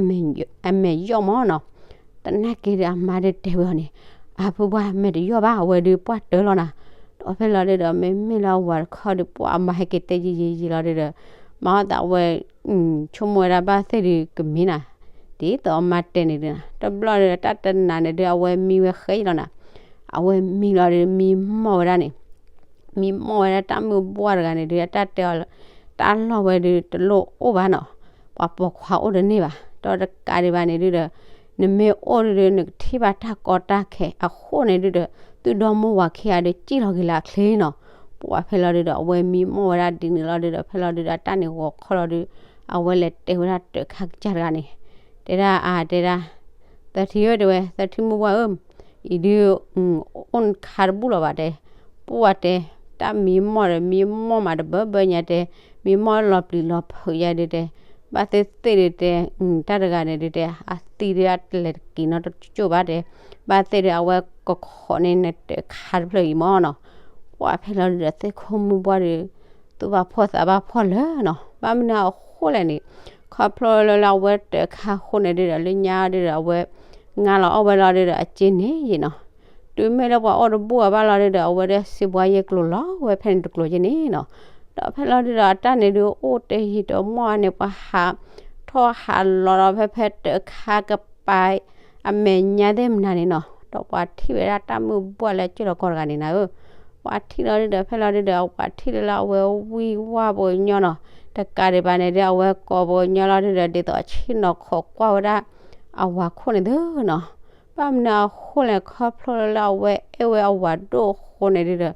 အမဲာ်ယီၣ်မးနီၤ, သနာ်က့ဒီးအမါဒုးတဲဝဲအီၤန့ၣ်, အဖုပှၢ်မဲာ်တယီၣ်ဘၣ် အဝဲဒုးပှၢ်တၢၢ်လီၤနီၤ, ဒီးဖဲလီၤဒုးဒီး မ့မ့ၢ်လၢအဝၤတခီဒုး ပှၤအမါဟဲက့ၤတဲယံာ်ယံာ်ယံာ်လီၤဒုးဒီး မၤအီၣ်သးဝဲ ဆိကမိၣ်ဝဲဒၣ်ဘၣ်သ့ၣ်ဒုးကမံၤနီၤ, ဒ်သိးအမါတဲန့ၣ်ဒုးနီၤ, တဘျီဒုးဒီးတၢ်တနၤန့ၣ်ဒုး အဝဲမံဝဲဃဲယံာ်လီၤနီၤ, အဝဲမံလီၤဒုး မံမီၢ်ဝဲဒၣ်န့ၣ် မံမီၢ်ဝဲဒၣ်တၢ်မုၢ်ဘှၢ်တဂၤန့ၣ်ဒုး အတၢ်တဲအီၤလၢ တၢ်လီၢ်ဝဲဒုးတလိၣ်အိၣ်ဘၣ်နီၤ, ပှၤပိာ်ခွါအိၣ်တန့ၢ်ဘၣ်, ဒီးတကးဒံးဘၣ်န့ၣ်ဒုးဒီး နမ့ၢ်အိၣ်ဒုးဒီး နကထံၣ်ဘၣ်တၢ်ကီတၢ်ခဲအဃိန့ၣ်ဒုးဒီး သုဒီမိၢ်ဝၤခံဂၤဒုး စံၣ်လီၤက့ၤလၢအချ့နီၤ, ပှၤဖဲလီၤဒုးဒီး အဝဲမံမီၢ်ဝဲဒၣ်ဒ်န့ၣ်လီၤဒုးဒီး ဖဲလီၤဒုးဒီး အတၢ်န့ၣ်ဂီၤခီလီၤဒုး အဝဲလဲၤတဲဝဲဒၣ်တၢ်ခါကစၢ်တဂၤန့ၣ် တဲဒၣ်အါတဲဒၣ် သၢထံဧၢ တဲဝဲ သၢထံမုၢ်ဝါဧၢ, အံၤဒုး အိၣ်နခါတဘူၣ်လီၤဘၣ်တဲ, ပှၤတဲ တၢ်မံမီၢ်ဒီး မံမီၢ်မးတဘၢဘၢညါတဲ, မံမီၢ်လီၤပျံၤလီၤဖုးယါဒုးတဲ, ဘၣ်သ့ၣ်သ့ၣ်ဒုးတဲ, တၢ်တဂၤန့ၣ်ဒုးတဲ အသံဒုးအတလဲၤတက့ၤနီတကၠိၢ်ဘၣ်တဲ, ဘၣ်သ့ၣ်ဒုးအဝဲကခိးန့ၢ်နတၢ်ခါတဖျၢၣ်အံၤမးနီၤ, ပှၤဖဲလီၤဒုးဒီး သ့ၣ်ခိၣ်မုၢ်ဘှၢ်ဒုး သူၣ်ဘၣ်ဖှီၣ်သးဘၣ်ဖှီၣ်လၢာ်နီၤ, ဘၣ်မနုၤအဃိလဲၣ်န့ၣ်, ခီဖျိလၢလၢအဝဲတၢ်ခါအဃိန့ၣ်ဒုးဒီး လၢညါဒုးဒီး အဝဲငါလီၤအီၣ်ဝဲလီၤဒုးဒီး အစ့န့ၣ်ယံာ်နီၤ, တုၤမ့ၢ်လၢပှၤအိၣ်တဘူၣ်အဘၣ်လီၤဒုးဒီး အဝဲဒၣ်စံးပှၤယဲၢ်ကျိၤလီၤဝဲဖဲန့ၣ်တကျိၤက့န့ၣ်နီၤ, ဒီးဖဲလီၤဒုးဒီး အတၢ်န့ၣ်ဒုးအိၣ်တယံာ်တမီၢ်န့ၣ် ပှၤဟးထီၣ်ဟးလီၤဒီး ဖဲဖဲတၢ်ခါကပၤ အမဲာ်ညါသ့ၣ်မနုၤန့ၣ်နီၤ, ဒီးပှၤထံၣ်ဝဲဒၣ်တၢ်မုၢ်ဘှၢ်လၢကၠိၣ်လီၤကီၢ်တဂၤန့ၣ်နၤဧၢ, ပှၤထံၣ်လီၤဒုးဒီး ဖဲလီၤဒုးဒီး ပှၤထံၣ်လၢလၢအဝဲဝံၢ်ဝၢ်ပှၤကညီနီၤ, တကးဒံးဘၣ်န့ၣ်ဒုး အဝဲကိးပှၤကညီလီၤဒုးဒီး ဒ်သိးအဆ့ၣ်နီၤခိးကွၢ်ဝဲဒၣ် အဝၤခိၣ်န့ၣ်သုနီၤ, ဘၣ်မနုၤအဃိလဲၣ် ခီဖျိလၢလၢအဝဲအဲၣ်ဝဲအဝၤဒိၣ်အဃိန့ၣ်ဒုးဒီး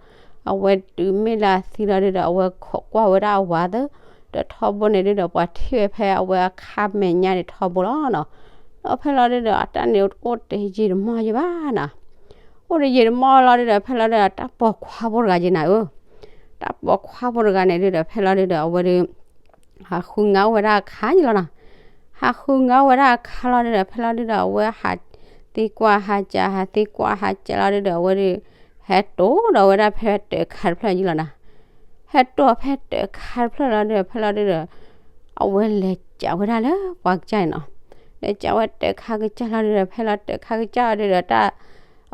အဝဲတုၤမ့ၢ်လၢအသံလီၤဒုးဒီး အဝဲခိးကွၢ်ဝဲဒၣ်အဝၤသၢ ဒီးထီဘိန့ၣ်ဒုးဒီး ပှၤထံၣ်ဝဲဖဲအဝဲအခါမဲာ်ညါန့ၣ်ထီဘိလီၤနီၤ, ဒီးဖဲလီၤဒုးဒီး အတၢ်န့ၣ်အိၣ်တယံာ်တမီၢ်ယံာ်ဘၣ်နီၤ, အိၣ်တယံာ်တမီၢ်လီၤဒုးဒီး ဖဲလီၤဒုးဒီး တၢ်ပိာ်ခွါဖိတဂၤက့နၤဧၢ, တၢ်ပိာ်ခွါဖိတဂၤန့ၣ်ဒုးဒီး ဖဲလီၤဒုးဒီး အဝဲဒုး ဟးဃုငါအိၣ်ဝဲဒၣ်အခါန့ၣ်လီၤနီၤ, ဟးဃုငါအိၣ်ဝဲဒၣ်အခါလီၤဒုးဒီး ဖဲလီၤဒုးဒီး အဝဲဟးသံကွၢ်ဟးကး ဟးသံကွၢ်ဟးကးလီၤဒုးဒီး အဝဲဒုး ဟဲတိၢ်ဒီးဝဲဒၣ်ဖဲတၢ်ခါတဖျၢၣ်ယံာ်လီၤနီၤ, ဟဲတိၢ်ဖဲတၢ်ခါတဖျၢၣ်လီၤဒုးဒီး ဖဲလီၤဒုးဒီး အဝဲလဲၤကးဝဲဒၣ်လၢပှၤကစၢ်န့ၣ်နီၤ, လဲၤကးဝဲတၢ်ခါကစၢ်လီၤဒုးဒီး ဖဲလီၤတၢ်ခါကစၢ်ဒုးဒီး တၢ်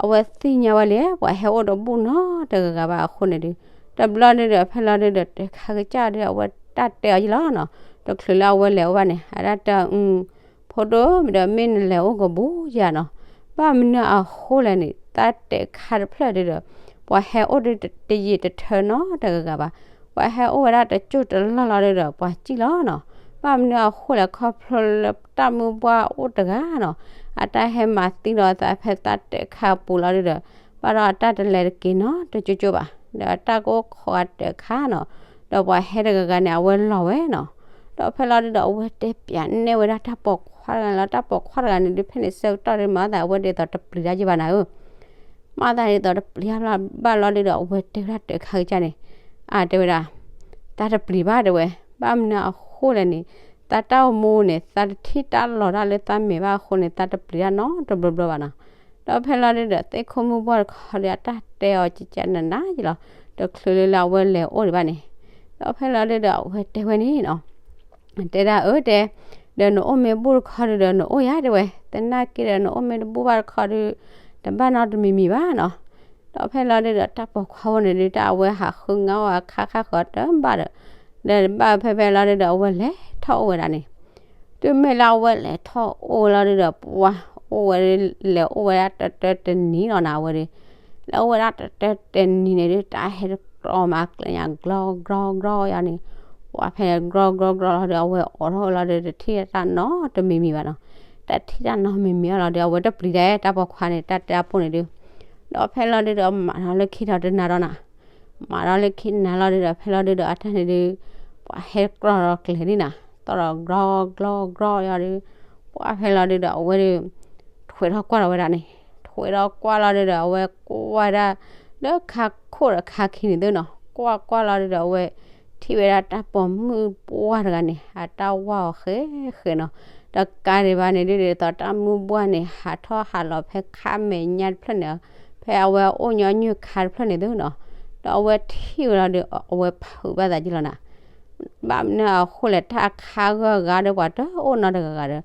အဝဲသ့ၣ်ညါဝဲလံ ပှၤဟဲအိၣ်တဘူၣ်နီတဂၤဂၤဘၣ်အဃိန့ၣ်ဒုး, တဘျီဒုးဒီး ဖဲလီၤဒုးဒီး တၢ်ခါကစၢ်ဒုး အဝဲတၢ်တဲအီၤယံာ်လီၤနီၤ, တချုးလၢအဝဲလဲၤအိၣ်ဘၣ်န့ၣ် အတၢ်တဲ ဖိဒိၣ်ဒီး မ့ၢ်နလဲၤအိၣ်ကဘူးယၤနီၤ, ဘၣ်မနုၤအဃိလဲၣ်န့ၣ် တၢ်တၢ်ခါတဖျၢၣ်ဒုးဒီး ပှၤဟဲအိၣ်ဒုးတယံာ်တထၢနီတဂၤဂၤဘၣ်, ပှၤဟဲအိၣ်ဝဲဒၣ်တကၠိၢ်တလီၢ်လီၤဒုးဒီး ပှၤစံၣ်လီၤနီၤ, ဘၣ်မနုၤအဃိလဲၣ် ခီဖျိလၢတၢ်မုၢ်ဘှၢ်အိၣ်တဂၤနီၤ, အတၢ်ဟဲမၤသံဒီးအသးဖဲတၢ်တၢ်ခါပူၤလီၤဒုးဒီး ဘၣ်ဒီးအတၢ်တလဲၤတက့ၤနီတကၠိၢ်ကၠိၢ်ဘၣ်, ဒီးအတၢ်ကအိၣ်ခိးအတၢ်ခါနီၤ, ဒီးပှၤဟဲတဂၤဂၤန့ၣ် အဝဲလီၤဝဲနီၤ, ဒီးဖဲလီၤဒုးဒီး အဝဲတဲပျးနဲၣ်ဝဲဒၣ်တၢ်ပိာ်ခွါတဂၤန့ၣ်လီၤ, တၢ်ပိာ်ခွါတဂၤန့ၣ်ဒုး ဖဲန့ၣ်ဆၢကတီၢ်ဒုး မၤသးအဝဲဒ်သိးတပျံၤတၢ်ယံာ်ဘၣ်နၤဧၢ မၤသးဒ်သိးတပျံၤတၢ်ဘၣ်လီၤဒုးဒီး အဝဲတဲဝဲဒၣ်တၢ်ခါကစၢ်န့ၣ်, အတဲဝဲဒၣ်, တၢ်တပျံၤဘၣ်တဲဝဲ, ဘၣ်မနုၤအဃိလဲၣ်န့ၣ်, သးတၢ်အိၣ်မူန့ၣ် သးတထံၣ်တၢ်လီၤတၢ်လၢသးမဲာ်ဘၣ်အဃိန့ၣ် သးတပျံၤတၢ်နီတဘျီဘျီဘၣ်နီၤ, ဒီးဖဲလီၤဒုးဒီး သ့ၣ်ခိၣ်မုၢ်ဘှၢ်တခီဒီး အတၢ်တဲအီၤကကနနၤယံာ်လီၤ, တချုးလၢလၢအဝဲလဲၤအိၣ်ဒံးဘၣ်န့ၣ်, ဒီးဖဲလီၤဒုးဒီး အဝဲတဲဝဲန့ၣ်နီၤ တဲဒၣ်အၢတဲ, ဒီးနအိၣ်မ့ၢ်ဘူၣ်တခီဒုးဒီး နအိၣ်ယၤတဲဝဲ, သနာ်က့ဒီး နအိၣ်မ့ၢ်တဘူၣ်ဘၣ်တခီဒုး, တဘၣ်နီတမံၤမံၤဘၣ်နီၤ, ဒီးဖဲလီၤဒုးဒီး တၢ်ပိာ်ခွါဖိန့ၣ်ဒုး တၢ်အဝဲဟးဃုငါအီၤအခါခါဃီတဘၣ်ဒီး, ဒီးဘၣ်ဖဲဖဲလီၤဒုးဒီး အဝဲလဲၤထီၣ်အိၣ်ဝဲဒၣ်န့ၣ်, တုၤမ့ၢ်လၢအဝဲလဲၤထီၣ်အိၣ်ဝဲလီၤဒုးဒီး ပှၤအိၣ်ဝဲဒၣ်လဲၤအိၣ်ဝဲဒၣ်တတၢတနံၤလီၤနၤဝဲဒုး, လဲၤအိၣ်ဝဲဒၣ်တတၢတနံၤန့ၣ်ဒုး တၢ်ဟဲတကြီမးကျဲညါ ကြီကြီကြီယါန့ၣ်, ပှၢ်ဖဲန့ၣ် ကြီကြီကြီလီၤဒီး အဝဲအိးထီၣ်လီၤဒီး တထံၣ်တၢ်နီတမံၤမံၤဘၣ်နီၤ. တထံၣ်တၢ်နီတမံၤမံၤလီၤဒီး အဝဲတပျံၤတၢ် တၢ်ပိာ်ခွါန့ၣ် တၢ်တဲအပိၢ်န့ၣ်ဒုး. ဒီးဖဲလီၤဒုးဒီး မၤထီၣ်လၢခံထီၣ်တနၤဒီးနၤ, မၤထီၣ်လၢခံနၤလီၤဒုးဒီး ဖဲလီၤဒုးဒီး အတၢ်န့ၣ်ဒုး ပှၢ်ဟဲကြီဒီးကျဲၤလံနၤ, သီၣ်ဒီးကြီကြီကြီယီၤဒုး, ပှၢ်ဖဲလီၤဒုးဒီး အဝဲဒုး ထွဲထီၣ်ကွၢ်လီၤဝဲဒၣ်န့ၣ်, ထွဲထီၣ်ကွၢ်လီၤဒုးဒီး အဝဲကွၢ်ဝဲဒၣ် လၢခါခိၣ်ဒီးခါခံန့ၣ်သုနီၤ, ကွၢ်ကွၢ်လီၤဒုးဒီး အဝဲ ထံၣ်ဝဲဒၣ်တၢ်ပိာ်မုၣ်ပှၢ်တဂၤန့ၣ် အတၢ်ဝၢ်အီၤဃဲဃဲနီၤ. ဒီးကါဒံးဘၣ်န့ၣ်ဒုး ဒ်သိးတၢ်မုၣ်ပှၢ်န့ၣ် ဟးထီၣ်ဟးလီၤဖဲခါမဲာ်ညါတဖျၢၣ်န့ၣ်, ဖဲအဝဲအိၣ်ညီနုၢ်ခါတဖျၢၣ်န့ၣ်သုနီၤ. ဒီးအဝဲထံၣ်ဝဲလီၤဒီး အဝဲဖုးဘၣ်သးက့လီၤနၤ. ဘၣ်မနုၤအဃိလဲၣ် တၢ်ခါဂၢၢ်ဂၤဒီးပှၤတအိၣ်နီတဂၤဂၤဒီး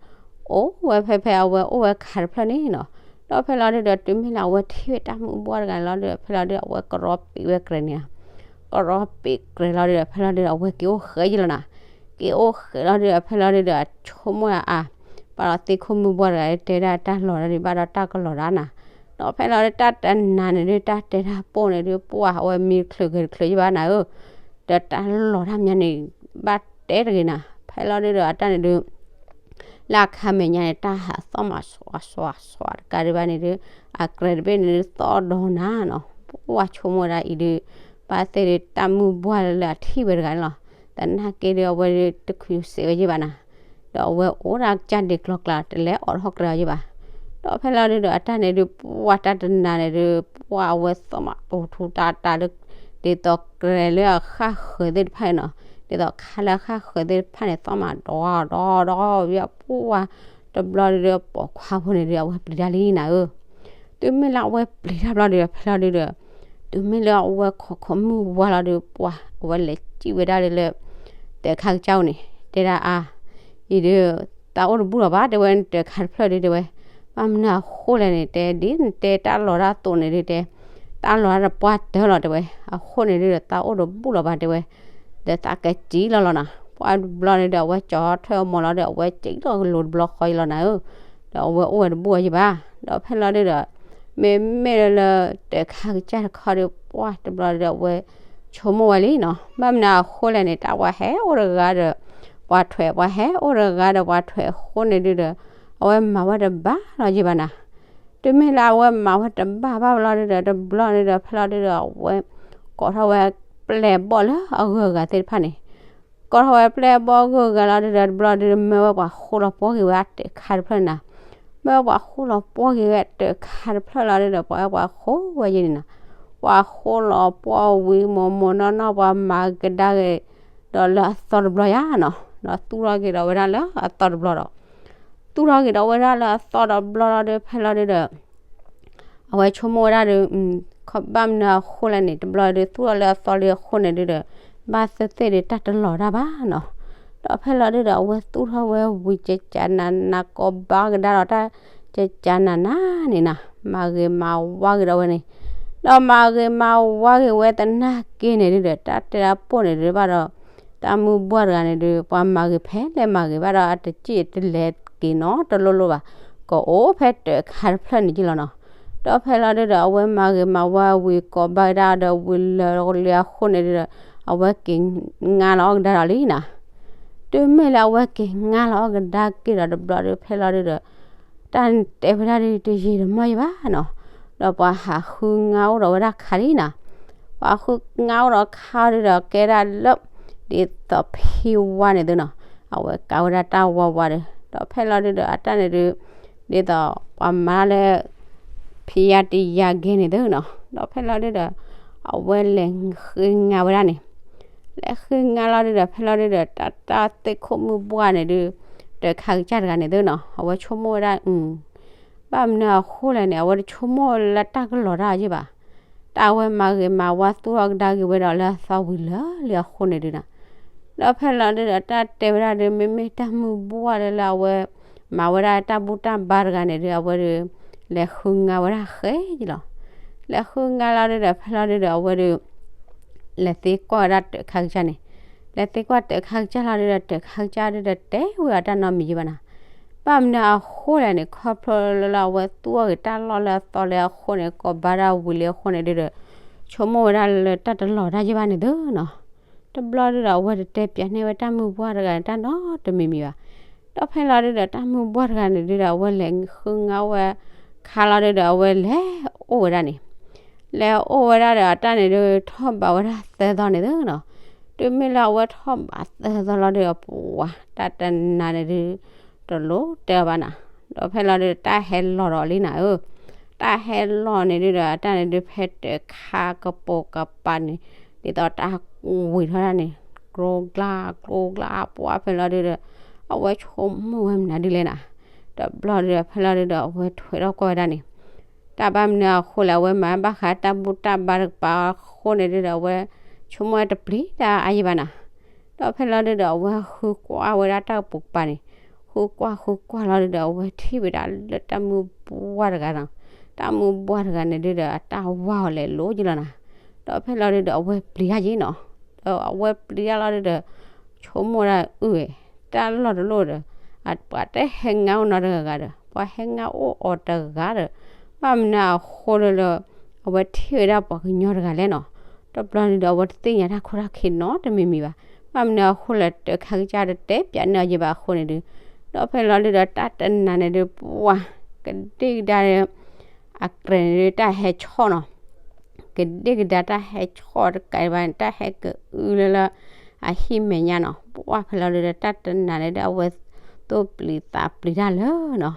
အိၣ်ဝဲဖဲဖဲအဝဲအိၣ်ဝဲခါတဖျၢၣ်န့ၣ်နီၤ. ဒီးဖဲလီၤဒုးဒီး တုၤမ့ၢ်လၢအဝဲထံၣ်ဝဲတၢ်မုၣ်ပှၢ်တဂၤန့ၣ်လီၤဒီး ဖဲလီၤဒုး အဝဲကရီပံးဝဲကြဲးန့ၣ်ဧါ, ကရီပံးကြဲးလီၤဒုးဒီး ဖဲလီၤဒုးဒီး အဝဲက့ၤအိၣ်ဃဲက့လီၤနၤ. က့ၤအိၣ်ဃဲလီၤဒုးဒီး ဖဲလီၤဒုးဒီး အဆိကမိၣ်အါအါ, ဘၣ်ဒီးသ့ၣ်ခိၣ်မုၣ်ပှၢ်တဂၤ တဲဒၣ်တၢ်လီၤတၢ်ဒုး ဘၣ်ဒီးတၢ်ကလီၤတၢ်နၤ. ဒီးဖဲလီၤဒုးတၢ်တနၤန့ၣ်ဒုး တၢ်တဲတၢ်ပိၢ်န့ၣ်ဒုး ပှၢ်အဝဲမံတချုးဂဲၤတချုးယဘၣ်နၤဧၢ, ဒီးတၢ်လီၤတၢ်မးန့ၣ် ဘၣ်တဲတဂ့ၤနၤ. ဖဲလီၤဒုးဒီး အတၢ်န့ၣ်ဒုး လၢအခါမဲာ်ညါန့ၣ် တၢ်ဟးသီၣ်မးစွးစွးစွးတကးဒံးဘၣ်န့ၣ်ဒုး အကြဲးတဘ့ၣ်န့ၣ်ဒုး သီၣ်ဒီနၤနီၤ. ပှၢ်ဆိကမိၣ်ဝဲဒၣ်အံၤဒုး ဘၣ်သ့ၣ်ဒုး တၢ်မုၣ်ပှၢ်လၢအထံၣ်ဝဲတဂၤန့ၣ်လီၤ. သနာ်က့ဒုး အဝဲဒုးတခုးစဲးဝဲယဘၣ်နၤ. ဒီးအဝဲအိၣ်ဒၣ်ကစၢ်ဒံးကျီကျါ တလဲၤအိးထီၣ်ကြဲးအီၤယဘၣ်. ဒီးဖဲလီၤဒုးဒီး အတၢ်န့ၣ်ဒုး ပှၢ်တၢ်တနၤန့ၣ်ဒုး ပှၢ်အဝဲသီၣ်မးပူၤထူတၢ်တၢ်လၢ ဒ်သိးကြဲးလၢအဃၣ်ဃၢၤသ့ၣ်တဖၣ်န့ၣ်နီၤ, ဒ်သိးခါလၢအဃၣ်ဃၢၤသ့ၣ်တဖၣ်န့ၣ် သီၣ်မးဒီဒီဒီ ပှၢ်တဘျီဒုးဒီး ပိာ်ခွါဖိန့ၣ်ဒုး အဝဲပျံၤတၢ်လံနၤဧၢ. တုၤမ့ၢ်လၢအဝဲပျံၤတၢ်ဘျီဒုးဒီး ဖဲလီၤဒုးဒီး တုၤမ့ၢ်လၢအဝဲခိးခိးမုၢ်ဝါလီၤဒုး ပှၢ်အဝဲလဲၤစံၣ်ဝဲဒၣ်လၢ တၢးခါကစၢ်အိၣ်န့ၣ် တဲဒၣ်အါ, အံၤဒုး သးအိၣ်တဘူၣ်လီၤဘၣ် တဲဝဲ တၢးခါတဖျၢၣ်ဒုး တဲဝဲ, ဘၣ်မနုၤအဃိလဲၣ်န့ၣ် တဲဒ်နတဲတၢ်လီၤတၢ်သိးန့ၣ်ဒုး တဲ တၢ်လီၤတၢ်တပှၢ်တၢၢ်လီၤ တဲဝဲ, အဃိန့ၣ်ဒုးဒီး သးအိၣ်တဘူၣ်လီၤဘၣ် တဲဝဲ, ဒီးသးကစံၣ်လီၤလီၤနၤ. ပှၢ်တဘျီန့ၣ်ဒီး အဝဲကၠီထၢၣ်အမိၢ်လီၤဒီး အဝဲစံၣ်လီၤကလိၤတဘျီဃီအံၤလီၤနၤဧၢ, ဒီးအဝဲအိၣ်ဝဲတဘူၣ်အီၤယဘၣ်. ဒီးဖဲလီၤဒုးဒီး မ့မ့ၢ်လၢ တၢးခါကစၢ်တခီဒီး ပှၢ်တဘျီဒီး အဝဲဆိကမိၣ်ဝဲလံနီၤ, ဘၣ်မနုၤအဃိလဲၣ်န့ၣ် တၢ်ပှၤဟဲအိၣ်တဂၤဒီး ပှၤထွဲး ပှၤဟဲအိၣ်တဂၤဒီးပှၤထွဲးအဃိန့ၣ်ဒုးဒီး အဝဲမၤဝဲတဘၣ်လီၤယဘၣ်နၤ. တုၤမ့ၢ်လၢအဝဲမၤဝဲတဘၣ်ဘၣ်ဘျီဒုးဒီး တဘျီန့ၣ်ဒီး ဖဲလီၤဒုးဒီး အဝဲ ကိးထီၣ်ဝဲပျဲၢ်ဘီၣ်လၢအဂုၤအဂၤသ့ၣ်တဖၣ်န့ၣ်, ကိးထီၣ်ဝဲပျဲၢ်ဘီၣ်ဂုၤအဂၤလီၤဒုးဒီး တဘျီဒုး မၢဝဲပှၤဃိလီၤပှီၢ်က့ၤဝဲတၢးခါတဖျၢၣ်နၤ, မၢဝဲပှၤဃိလီၤပှီၢ်က့ၤဝဲတၢးခါတဖျၢၣ်လီၤဒုးဒီး ပှၤဝဲပှၤဃိဝဲယဲန့ၣ်နၤ, ပှၤဃိလီၤပှီၢ်ဝံၤမိၢ်မိၢ်နီၢ်နီၢ် ပှၤမၤကဒါက့ၤဒီးလၢအသီတဘျီယါနီၤ, ဒီးသူၣ်ထီၣ်က့ၤဒီးဝဲဒၣ်လၢအသီတဘျီဒီး သူၣ်ထီၣ်က့ၤဒီးဝဲဒၣ်လၢအသီတဘျီလီၤဒုး ဖဲလီၤဒုးဒီး အဝဲဆိကမိၣ်ဝဲဒၣ်ဒီး ခီဘၣ်မနုၤအဃိလဲၣ်န့ၣ် တဘျီဒုးသူၣ်ထီၣ်လၢအသီလၢအဃိန့ၣ်ဒုးဒီး ဘၣ်သ့ၣ်သ့ၣ်ဒုးတၢ်တလီၤတၢ်ဘၣ်နီၤ, ဒီးဖဲလီၤဒုးဒီး အဝဲသူၣ်ထီၣ်ဝဲဝံၤ ကကးနးနး ကိးဘၣ်ကဒါဒီးတၢ် ကကးနးနးန့ၣ်နၤ, မၤဂ့ၤမၤဝါက့ၤဒီးဝဲန့ၣ်, ဒီးမၤဂ့ၤမၤဝါက့ၤဝဲသနာ်က့န့ၣ်ဒုးဒီး တၢ်တဲတၢ်ပိၢ်န့ၣ်ဒုးဘၣ်ဒီး တၢ်မုၢ်ဘှၢ်တဂၤန့ၣ်ဒုး ပှၤမၤဂ့ၤဖဲလဲၣ်မၤဂ့ၤဘၣ်ဒီး အတစံၣ်တလဲၤက့ၤနီတလိၣ်လိၣ်ဘၣ်, ကအိၣ်ဖဲတၢးခါတဖျၢၣ်န့ၣ်က့လီၤနီၤ, ဒီးဖဲလီၤဒုးဒီး အဝဲမၤဂ့ၤမၤဝါဝံၤ ကိးဘၣ်ကဒါဒီးဝံၤလၢာ်လၢအဃိန့ၣ်ဒုးဒီး အဝဲက့ၤငါလီၤအီၣ်ကဒါဒီးလံနၤ, တုၤမ့ၢ်လၢအဝဲက့ၤငါလီၤအီၣ်ကဒါက့ၤဒီးတဘျီဒုး ဖဲလီၤဒုးဒီး တၢ်တဲဝဲဒၣ်ဒုး တယံာ်တမီၢ်ယဘၣ်နီၤ, ဒီးပှၤဟးဃုငါအိၣ်ဒီးဝဲဒၣ်ခါလံနၤ, ပှၤဃုငါအိၣ်ဒီးခါဒုးဒီး ကဲဒၣ်လၢ ဒ်သိးဖံဝါန့ၣ်သုနီၤ, အဝဲကးဝဲဒၣ်တၢ်ဝါဝါဒီး ဒီးဖဲလီၤဒုးဒီး အတၢ်န့ၣ်ဒုး ဒ်သိးပှၤမၤလၢ ဖံယါတယါကဲန့ၣ်သုနီၤ, ဒီးဖဲလီၤဒုးဒီး အဝဲလဲၤဃုငါဝဲဒၣ်န့ၣ် လဲၤဃုငါလီၤဒုးဒီး ဖဲလီၤဒုးဒီး တၢ်တၢ်သ့ၣ်ခိၣ်မုၢ်ဘှၢ်န့ၣ်ဒုး တၢးခါကစၢ်တဂၤန့ၣ်သုနီၤ, အဝဲဆိကမိၣ်ဝဲဒၣ် ဘၣ်မနုၤအဃိလဲၣ်န့ၣ် အဝဲတဆိကမိၣ်လၢတၢ်ကလီၤတၢ်အီၤယ့ၢ်ဘၣ်, တၢ်အဝဲမၤဂ့ၤမၤဝါသူၣ်ထီၣ်ကဒါက့ၤဝဲဒီးလၢအသီဝံၤလၢာ်လံအဃိန့ၣ်ဒုးနၤ, ဒီးဖဲလီၤဒုးဒီး တၢ်တဲဝဲဒၣ်ဒုး မ့မ့ၢ်တၢ်မုၢ်ဘှၢ်လၢလၢအဝဲ မၤဝဲဒၣ်တၢ်ဘူၣ်တၢ်ဘါတဂၤန့ၣ်ဒုး အဝဲဒုး လဲၤဃုငါဝဲဒၣ်ဃဲယ့ၢ်လီၤ, လဲၤဃုငါလီၤဒုးဒီး ဖဲလီၤဒုးဒီး အဝဲဒုး လဲၤသ့ကွၢ်ဝဲဒၣ်တၢးခါကစၢ်န့ၣ်, လဲၤသ့ကွၢ်တၢးခါကစၢ်လီၤဒုးဒီး တၢးခါကစၢ်ဒုးဒီး တဲဝဲအတၢ်နီတမံၤယ့ၢ်ဘၣ်နၤ, ဘၣ်မနုၤအဃိလဲၣ်န့ၣ် ခီဖျိလၢလၢအဝဲသူၣ်ထီၣ်က့ၤတၢ်လီၢ်လၢအသီလၢအဃိန့ၣ် ကိးဘၣ်ဒၣ်ဝံၤလံအဃိန့ၣ်ဒုးဒီး ဆိကမိၣ်ဝဲဒၣ်လၢတၢ်တလီၤတၢ်ယ့ၢ်ဘၣ်န့ၣ်သုနီၤ, တဘျီဒုဒီး အဝဲတတဲပၠးန့ၢ်ဝဲတၢ်မုၢ်ပှၢ်တဂၤန့ၣ် တၢ်နီတမံၤမံၤဘၣ်. ဒီးဖဲလီၤဒုဒီး တၢ်မုၢ်ပှၢ်တဂၤန့ၣ်ဒုဒီး အဝဲလဲၤဃုငါအိၣ်ဝဲခါလီၤဒုဒီး အဝဲလဲၤအိၣ်ဝဲဒၣ်န့ၣ် လဲၤအိၣ်ဝဲဒၣ်ဒီး အတၢ်န့ၣ်ဒု ထီၣ်ဘးဝဲဒၣ်သၢသီန့ၣ်သုနီၤ. တုၤမ့ၢ်လၢအဝဲထီၣ်ဘးသၢသီလီၤဒုဒီး ပှၤတၢ်တနၤန့ၣ်ဒု တလိၣ်တဲအီၤဘၣ်နၤ. ဒီးဖဲလီၤဒုဒီး တၢ်ဟဲလီၤဒီးလံနၤဧၢ, တၢ်ဟဲလီၤန့ၣ်ဒုဒီး အတၢ်န့ၣ်ဒု ဖဲတၢ်ခါကပိာ်ကပၤန့ၣ် ဒ်သိးတၢ်ဝံၤထီၣ်ဒၣ်န့ၣ် ကျိကျါကျိကျါ ပှၤဖဲလီၤဒုဒီး အဝဲဆိကမိၣ်ဝဲမနုၤဒ်လဲၣ်နၤ. တဘျီဒုဒီး ဖဲလီၤဒုဒီး အဝဲထွဲထီၣ်ကွၢ်ဝဲဒၣ်န့ၣ် တၢ်ဘၣ်မနုၤအဃိလဲၣ် အဝဲမၤဘၣ်ဃးတၢ်ဘူၣ်တၢ်ဘါတကပၤအဃိန့ၣ်ဒုဒီး အဝဲဆိကမိၣ်ဝဲတပျံၤတၢ်အါယံာ်ဘၣ်နၤ. ဒီးဖဲလီၤဒုဒီး အဝဲဃုကွၢ်ဝဲဒၣ်တၢ်ကပိာ်ကပၤန့ၣ်, ဃုကွၢ်ဃုကွၢ်လီၤဒုဒီး အဝဲထံၣ်ဝဲဒၣ်လၢတၢ်မုၢ်ပှၢ်တဂၤနီၤ, တၢ်မုၢ်ပှၢ်တဂၤန့ၣ်ဒုဒီး အတၢ်ဝါအီၤလဲၤလိၤယံာ်လီၤနၤ. ဒီးဖဲလီၤဒုဒီး အဝဲပျံၤတၢ်ယံာ်နီၤ, ဒီးအဝဲပျံၤတၢ်လီၤဒုဒီး ဆိကမိၣ်ဒၣ်အုၣ်ဝဲ တၢ်လီၢ်တလီၢ်ဒီး ပှၤတဟဲငါအိၣ်နီတဂၤဒီး ပှၤဟဲငါအိၣ်အီၤတဂၤဒီး ဘၣ်မနုၤအဃိလၢလၢ အဝဲထံၣ်ဝဲဒၣ်ပှၤကညီတဂၤလဲၣ်နီၤ. တဘျီဒုဒီး အဝဲတသ့ၣ်ညါတၢ်ခိၣ်တၢ်ခံနီတမံၤမံၤဘၣ်. ဘၣ်မနုၤအဃိလဲၣ် တၢ်ခါကစၢ်တတဲပၠးန့ၢ်အီၤယံာ်ဘၣ်အဃိန့ၣ်ဒု, ဒီးဖဲလီၤဒုဒီး တၢ်တနၤန့ၣ်ဒု ပှၤကဒ့ၣ်ကဒါ အကြဲးန့ၣ်ဒု တၢ်ဟဲဆီၣ်နီၤ, ကဒ့ၣ်ကဒါတၢ်ဟဲဆီၣ်တကးဒံးဘၣ်န့ၣ် တၢ်ဟဲကအုလၢလၢ အဟံၣ်မဲာ်ညါနီၤ. ပှၤဖဲလီၤဒုဒီး တၢ်တနၤန့ၣ်ဒု အဝဲသူၣ်ပျံၤသးပျံၤတၢ်လၢာ်နီၤ.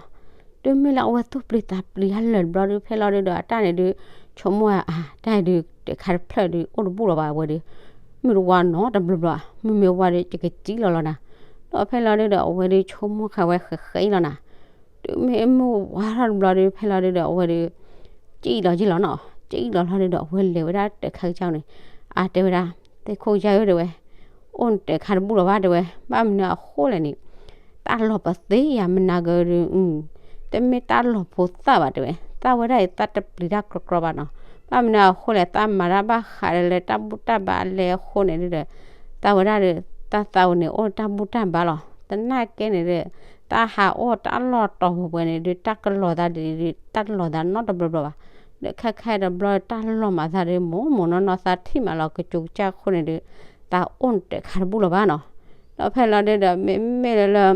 တုၤမ့ၢ်လၢအဝဲသူၣ်ပျံၤသးပျံၤတၢ်လၢာ်တဘျီဒု ဖဲလီၤဒုဒီး အတၢ်န့ၣ်ဒု ဆိကမိၣ်အါ တၢ်ဒု တၢ်ခါတဖျၢၣ်ဒု အိၣ်တဘူၣ်လီၤဘၣ်အဝဲဒု, မ့ၢ်တဝါနီတဘျီဘျီ, မ့မ့ၢ်ဝါဒု ယကစံၣ်လီၤလီၤနၤ. ဒီးဖဲလီၤဒုဒီး အဝဲဒုဆိကမိၣ်ဃာ်ဝဲဃဲဃဲအံၤလီၤနၤ. တုၤမ့ၢ်မုၢ်ဝါထီၣ်တဘျီဒု ဖဲလီၤဒုဒီး အဝဲဒု စံၣ်လီၤယံာ်လီၤနီၤ. စံၣ်လီၤလီၤဒုဒီး အဝဲလဲၤဝဲဒၣ်တၢ်ခါကစၢ်န့ၣ်, အတဲဝဲဒၣ် သ့ၣ်ခိၣ်ကစၢ်ဧၢ တဲဝဲ, အိၣ်နတၢ်ခါတဘူၣ်လီၤဘၣ်တဲဝဲ, ဘၣ်မနုၤအဃိလဲၣ်န့ၣ် တၢ်လီၢ်ပသ့ၣ်ယၤမနၤကဒု, တမ့ၢ်တၢ်လီၢ်ဖိသၣ်ဘၣ်တဲဝဲ, သၣ်ဝဲဒၣ်အံၤ သၣ်တပျံၤတၢ်ကြီကြီဘၣ်နီၤ. ဘၣ်မနုၤအဃိလဲၣ် သၣ်မၤတၢ်ဘၣ်ဃးဒီးလၢတၢ်ဘူၣ်တၢ်ဘါအလဲအဃိန့ၣ်ဒုဒီး သၣ်ဝဲဒၣ်ဒီး တၢ်သးဝဲန့ၣ် အိၣ်တၢ်ဘူၣ်တၢ်ဘါလီၤ. သနာ်က့န့ၣ်ဒီး တၢ်ဟးအိၣ်တၢ်လီၢ်တီၤပှဲၤပှဲၤန့ၣ်ဒု တၢ်ကလီၤသးဒ်ဒု တၢ်လီၤသးနီတဘျီဘျီဘၣ်. ဒီးခဲခဲတဘျီတၢ်လီၢ်မၤသးဒု မိၢ်မိၢ်နီၢ်နီၢ်သးထံၣ်မးလီၤကကၠိကစၢ်အဃိန့ၣ်ဒု သးအိၣ်နတၢ်ခါတဘူၣ်လီၤဘၣ်နီၤ. ဒီးဖဲလီၤဒုဒီး မ့မ့ၢ်လၢလၢ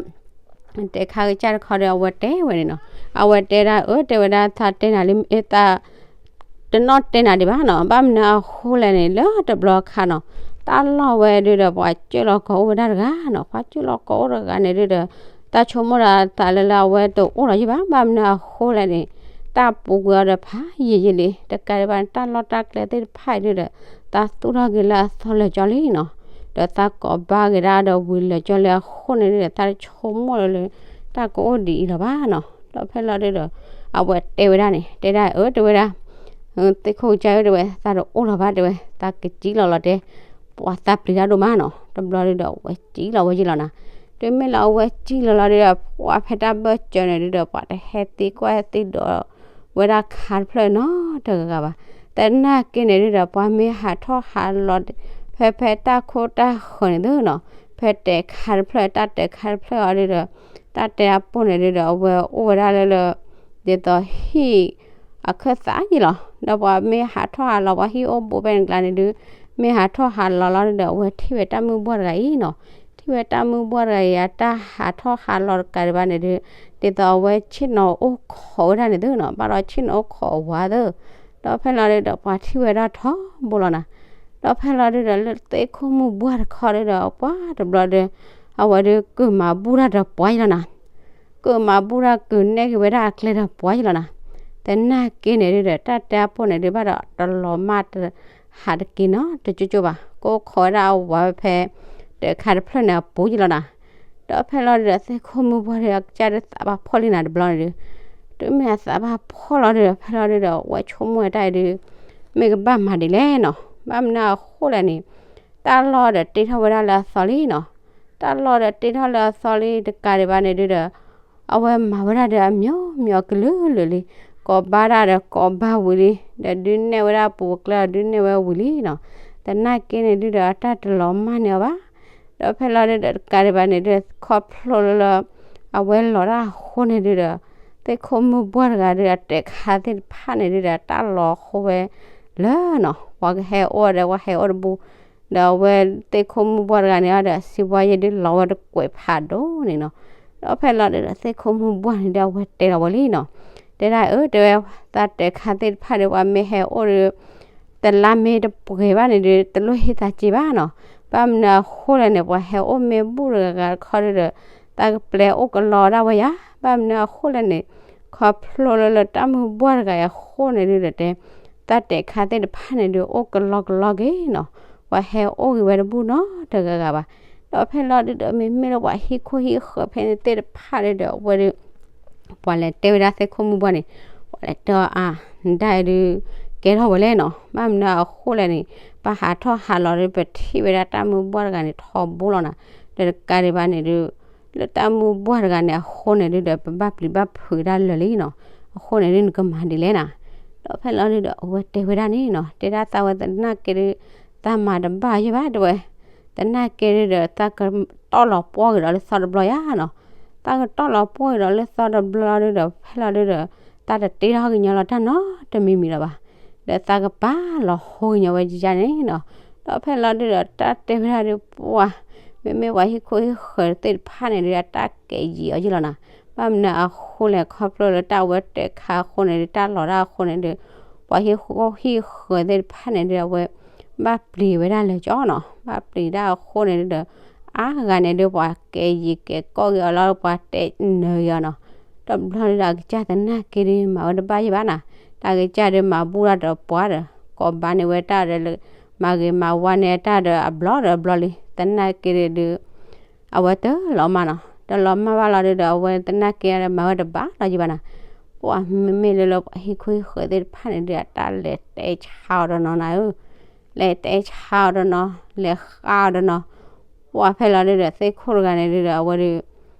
တၢ်ခါကစၢ်တခီဒီး အဝဲတဲဝဲန့ၣ်နီၤ, အဝဲတဲဒၣ်အၢ တဲဝဲဒၣ် သးတဲနၤလံ သး တနီၣ်တဲနၤဒံးဘၣ်နီၤ. ဘၣ်မနုၤအဃိလဲၣ်န့ၣ် လၢတဘျီခါနီၤ, တၢ်လီၢ်ဝဲဒုဒီး ပှၤကၢၣ်လီၤကီအိၣ်ဝဲဒၣ်တဂၤနီၤ. ပှၤကၢၣ်လီၤကီအိၣ်တဂၤန့ၣ်ဒုဒီး တၢ်ဆိကမိၣ်ဒီးသးလၢလၢအဝဲတအိၣ်လီၤယံာ်ဘၣ်. ဘၣ်မနုၤအဃိလဲၣ်န့ၣ် တၢ်ပူၤကွံာ်အီၤဒီးဖးယံာ်ယံာ်လံ. တကးဒံးဘၣ်န့ၣ် တၢ်လီၢ်တၢ်ကျဲသ့ၣ်တဖၣ်အံၤဒုဒီး သးသူၣ်ထီၣ်က့ၤလၢအသီလၢာ်ကၠီလံနီၤ. ဒီးသးကိးဘါက့ၤဒၣ်ဒီးဝံၤလၢာ်ကၠီလံအဃိန့ၣ်ဒုဒီး တၢ်တဆိကမိၣ်လၢလၢ တၢ်ကအိၣ်ဒ်အံၤလီၤဘၣ်နီၤ. ဒီးဖဲလီၤဒုဒီး အဝဲတဲဝဲဒၣ်န့ၣ် တဲဒၣ်အၢ တဲဝဲဒၣ် သ့ၣ်ခိၣ်ကစၢ်ဧၢ တဲဝဲ သးတအိၣ်လီၤဘၣ် တဲဝဲ သးကစံၣ်လီၤလီၤတဲ, ပှၤသးပျံၤတၢ်ဒိၣ်မးနီၤ. တဘျီဒုဒီး အဝဲစံၣ်လီၤဝဲယံာ်လီၤနၤ. တုၤမ့ၢ်လၢအဝဲစံၣ်လီၤလီၤဒုဒီး ပှၤဖဲတၢ်ဘၢၣ်စၢၤန့ၣ်ဒုဒီး ပှၤတဟဲသ့ကွၢ်သ့ဒိးဝဲဒၣ်ခါတဖျၢၣ်နီတဂၤဘၣ်. သနာ်က့န့ၣ်ဒုဒီး ပှၤမ့ၢ်ဟးထီၣ်ဟးလီၤ ဖဲဖဲတၢ်ခိတၢ်ဃၢၤန့ၣ်သုနီၤ, ဖဲတဲာ်ခါတဖျၢၣ် တၢ်တဲာ်ခါတဖျၢၣ်အီၤဒုဒီး တၢ်တဲအပူၤန့ၣ်ဒုဒီး အဝဲအိၣ်ဝဲဒၣ်လၢလၢ ဒ်သိးဟံၣ်အခၢၣ်သးယံာ်လီၤ. ဒီးပှၤမ့ၢ်ဟးထီၣ်ဟးလီၤ ပှၤဟံၣ်အိၣ်ဘူးဖဲန့ၣ်ကျါန့ၣ်ဒု မ့ၢ်ဟးထီၣ်ဟးလီၤလီၤဒုဒီး အဝဲထံၣ်ဝဲတၢ်မုၢ်ပှၢ်တဂၤအံၤနီၤ. ထံၣ်ဝဲတၢ်မုၢ်ပှၢ်တဂၤအံၤ အတၢ်ဟးထီၣ်ဟးလီၤတကးဒံးဘၣ်န့ၣ်ဒု ဒ်သိးအဝဲဆ့ၣ်နီၤအိၣ်ခိးဝဲဒၣ်န့ၣ်သုနီၤ, ဘၣ်ဒီးဆ့ၣ်နီၤအိၣ်ခိးအဝၤသု ဒီးဖဲလီၤဒုဒီး ပှၤထံၣ်ဝဲဒၣ်ထီဘိလီၤနၤ. ဒီးဖဲလီၤဒုဒီး လၢသ့ၣ်ခိၣ်မုၢ်ပှၢ်တခီဒုဒီး ပှၤတဘျီဒီး အဝဲဒုကမၤဘူၣ်တၢ်ဒီးပှၤယံာ်လီၤနၤ. ကမၤဘူၣ်တၢ်ကနဲၣ်က့ၤဝဲဒၣ်အကျဲဒီးပှၤယံာ်လီၤနၤ. သနာ်က့န့ၣ်ဒုဒီး တၢ်တဲအပူၤန့ၣ်ဒု ဘၣ်ဒီးတလီၤမၢ်တဟးတက့ၢ်နီတကၠိကၠိဘၣ်, ကအိၣ်ခိးဝဲဒၣ်အဝၤဝဲဖဲ တၢ်ခါတဖျၢၣ်န့ၣ်အပူၤယံာ်လီၤနၤ. ဒီးဖဲလီၤဒုဒီး သ့ၣ်ခိၣ်မုၢ်ပှၢ်ဒုအကစၢ်ဒုသးဘၣ်ဖှီၣ်လံနၤတဘျီန့ၣ်ဒု, တုၤမ့ၢ်အသးဘၣ်ဖှီၣ်လီၤဒုဒီး ဖဲလီၤဒုဒီး အဝဲဆိကမိၣ်ဝဲတၢ်အံၤဒု မ့ၢ်ကဘၣ်မၤဒ်လဲၣ်နီၤ. ဘၣ်မနုၤအဃိလဲၣ်န့ၣ် တၢ်လီၢ်ဒီးတ့ထီၣ်ဝဲဒၣ်လၢအသီလံနီၤ. တၢ်လီၢ်ဒီးတ့ထီၣ်လၢအသီလံတကးဒံးဘၣ်န့ၣ်ဒုဒီး အဝဲမၤဝဲဒၣ်ဒီးအမျိုးမျိုးကလုာ်ကလုာ်လံ, ကိးဘါတၢ်ဒီးကိးဘါဝံၤလံ, ဒီးဒုးနဲၣ်ဝဲဒၣ်ပူၤကျဲဒီးဒုးနဲၣ်ဝဲဝံၤလံနီၤ. သနာ်က့န့ၣ်ဒုဒီး အတၢ်တလီၤမၢ်န့ၢ်အီၤဘၣ်. ဒီးဖဲလီၤဒုဒီးတကးဒံးဘၣ်န့ၣ်ဒု ခီဖျိလၢလၢ အဝဲလီၤတၢ်အဃိန့ၣ်ဒုဒီး သ့ၣ်ခိၣ်မုၢ်ပှၢ်တဂၤဒု အတၢ်ခါသ့ၣ်တဖၣ်န့ၣ်ဒုဒီး တၢ်လီၤအဃိဝဲလၢနီၤ, ပှၤကဟဲအိၣ်ဒီးပှၤဟဲအိၣ်တဘူး ဒီးအဝဲသ့ၣ်ခိၣ်မုၢ်ဘှီၣ်တဂၤန့ၣ်အီၤဒီး စံးဘှီယဲဒုးလီၤဝဲတကွဲးဖးဒိၣ်န့ၣ်နီၤ. ဒီးဖဲလီၤဒုးဒီး သ့ၣ်ခိၣ်မုၢ်ဘှီၣ်န့ၣ်ဒီး အဝဲတဲလီၤဝဲလံနီၤ. တဲဒၣ်အၢ တဲဝဲ, သးတဲာ်ခါသ့ၣ်တဖၣ်ဒီး ပှၤမ့ၢ်ဟဲအိၣ်ဒီး တလါမ့ၢ်တပှဲၤဘၣ်န့ၣ်ဒီး တလိၣ်ဟ့ၣ်သးစ့ဘၣ်နီၤ. ဘၣ်မနုၤအဃိလဲၣ်န့ၣ် ပှၤဟဲအိၣ်မ့ၢ်ဘူၣ်တဂၤဂၤတခီဒုးဒီး သးကပျဲအိၣ်ကလီဒၣ်ဝဲယၤ. ဘၣ်မနုၤအဃိလဲၣ်န့ၣ် ခီဖျိလၢလၢတၢ်မုၢ်ဘှီၣ်တဂၤအံၤအဃိန့ၣ်ဒုးဒီးတဲ သးတဲာ်ခါသ့ၣ်တဖၣ်န့ၣ်ဒုး အိၣ်ကလီကလီက့ၤနီၤ. ပှၤဟဲအိၣ်ဂ့ၤဝဲတဘူၣ်နီတဂၤဂၤဘၣ်. ဒီးဖဲလီၤဒုးဒီး မ့မ့ၢ်လၢပှၤဟံၣ်ခိၣ်ဟံၣ်ဃၢၤဖဲန့ၣ်သ့ၣ်တဖၣ်ဒုးဒီး အဝဲဒုး ပှၤလဲၤတဲဝဲဒၣ်သ့ၣ်ခိၣ်မုၢ်ဘှီၣ်န့ၣ်, ပှၤလဲၤတဲအီၤအါ, နဒၣ်အံၤဒုး ကဲထီၣ်ဝဲလဲၣ်နီၤ. ဘၣ်မနုၤအဃိလဲၣ်န့ၣ် ပဟးထီၣ်ဟးလီၤဒီး ပထံၣ်ဝဲဒၣ်တၢ်မုၢ်ဘှီၣ်တဂၤန့ၣ် ထီဘိလီၤနၤ. ဒီးတကးဒံးဘၣ်န့ၣ်ဒုး လၢတၢ်မုၢ်ဘှီၣ်တဂၤန့ၣ်အဃိန့ၣ်ဒုးဒီး ပဘၣ်ပျံၤဘၣ်ဖုးဒၣ်လၢာ်လံနီၤ. အဃိန့ၣ်ဒုး နကမၤဒ်လဲၣ်နၤ. ဒီးဖဲလီၤဒုးဒီး အဝဲတဲဝဲဒၣ်န့ၣ်နီၤ, တဲဒၣ်သးဝဲသနာ်က့ဒုး သးမၤတဘၣ်ယဲဘၣ်တဲဝဲ. သနာ်က့ဒုးဒီး သးကတီၢ်လီၤပှီၢ်က့ၤဒီးလၢသီတဘျီယါနီၤ. သးကတီၢ်လီၤပှီၢ်က့ၤဒီးလၢသီတဘျီဒုးဒီး ဖဲလီၤဒုးဒီး သးတတ့ထီၣ်ကညီလီၤတၢ်နီတမံၤမံၤလၢၤဘၣ်. ဒီးသးကပာ်လီၤဟိကညီဝဲယါန့ၣ်နီၤ. ဒီးဖဲလီၤဒုးဒီး တၢ်တဲဝဲဒၣ်ဒုး ပှၤ မ့မ့ၢ်ပှၤဟံၣ်ခိၣ်ဟံၣ်ဃၢၤသ့ၣ်တဖၣ်န့ၣ်ဒုး အတၢ်ကဲယံာ်အီၤယ့ၢ်လီၤနၤ. ဘၣ်မနုၤအဃိလဲၣ် ခီဖျိလၢတၢ်ဝဲတဲာ်ခါအဃိန့ၣ်ဒုး တၢ်လီၤတၢ်အဃိန့ၣ်ဒုး ပှၤဟံၣ်ခိၣ်ဟံၣ်ဃၢၤသ့ၣ်တဖၣ်န့ၣ်ဒုး အဝဲ ဘၣ်ပျံၤဝဲဒၣ်လၢာ်ကၠီနီၤ. ဘၣ်ပျံၤတၢ်အဃိန့ၣ်ဒုးဒီး အါဂၤန့ၣ်ဒုး ပှၤကဲယံာ်ကဲကီၢ်က့ၤအီၤလီၤ ပှၤတဲနၢၤက့ၤအီၤနီၤ. တဘျီဒုးဒီး အကစၢ်သနာ်က့ဒုး မၤဝဲတဘၣ်ယဲဘၣ်နၤ. တၢ်ကစၢ်ဒုးမၤဘူၣ်တၢ်ဒီးပှၤဒီး ကိးဘၣ်န့ၢ်ဝဲတၢ်ဒီး မၤဂ့ၤမၤဝါန့ၢ်တၢ်ဒီးအဘျီဒီးအဘျီလံ. သနာ်က့ဒုး အဝဲတလီၤမၢ်နီၤ. တလီၤမၢ်ဘၣ်လီၤဒုးဒီး အဝဲသနာ်က့မၤဝဲတဘၣ်လီၤယဲဘၣ်နၤ. ပှၤမ့မ့ၢ်လၢလၢပှၤဟံၣ်ခိၣ်ဟံၣ်ဃၢၤသ့ၣ်တဖၣ်န့ၣ်ဒုး အတၢ်လဲၤတဲဆါအီၤတနီၤနၤဧၢ လဲၤတဲဆါအီၤတနီၤ လဲၤဃါအီၤတနီၤ. ပှၤဖဲလီၤဒုးဒီး သ့ၣ်ခိၣ်တဂၤန့ၣ်ဒုးဒီး အဝဲဒုး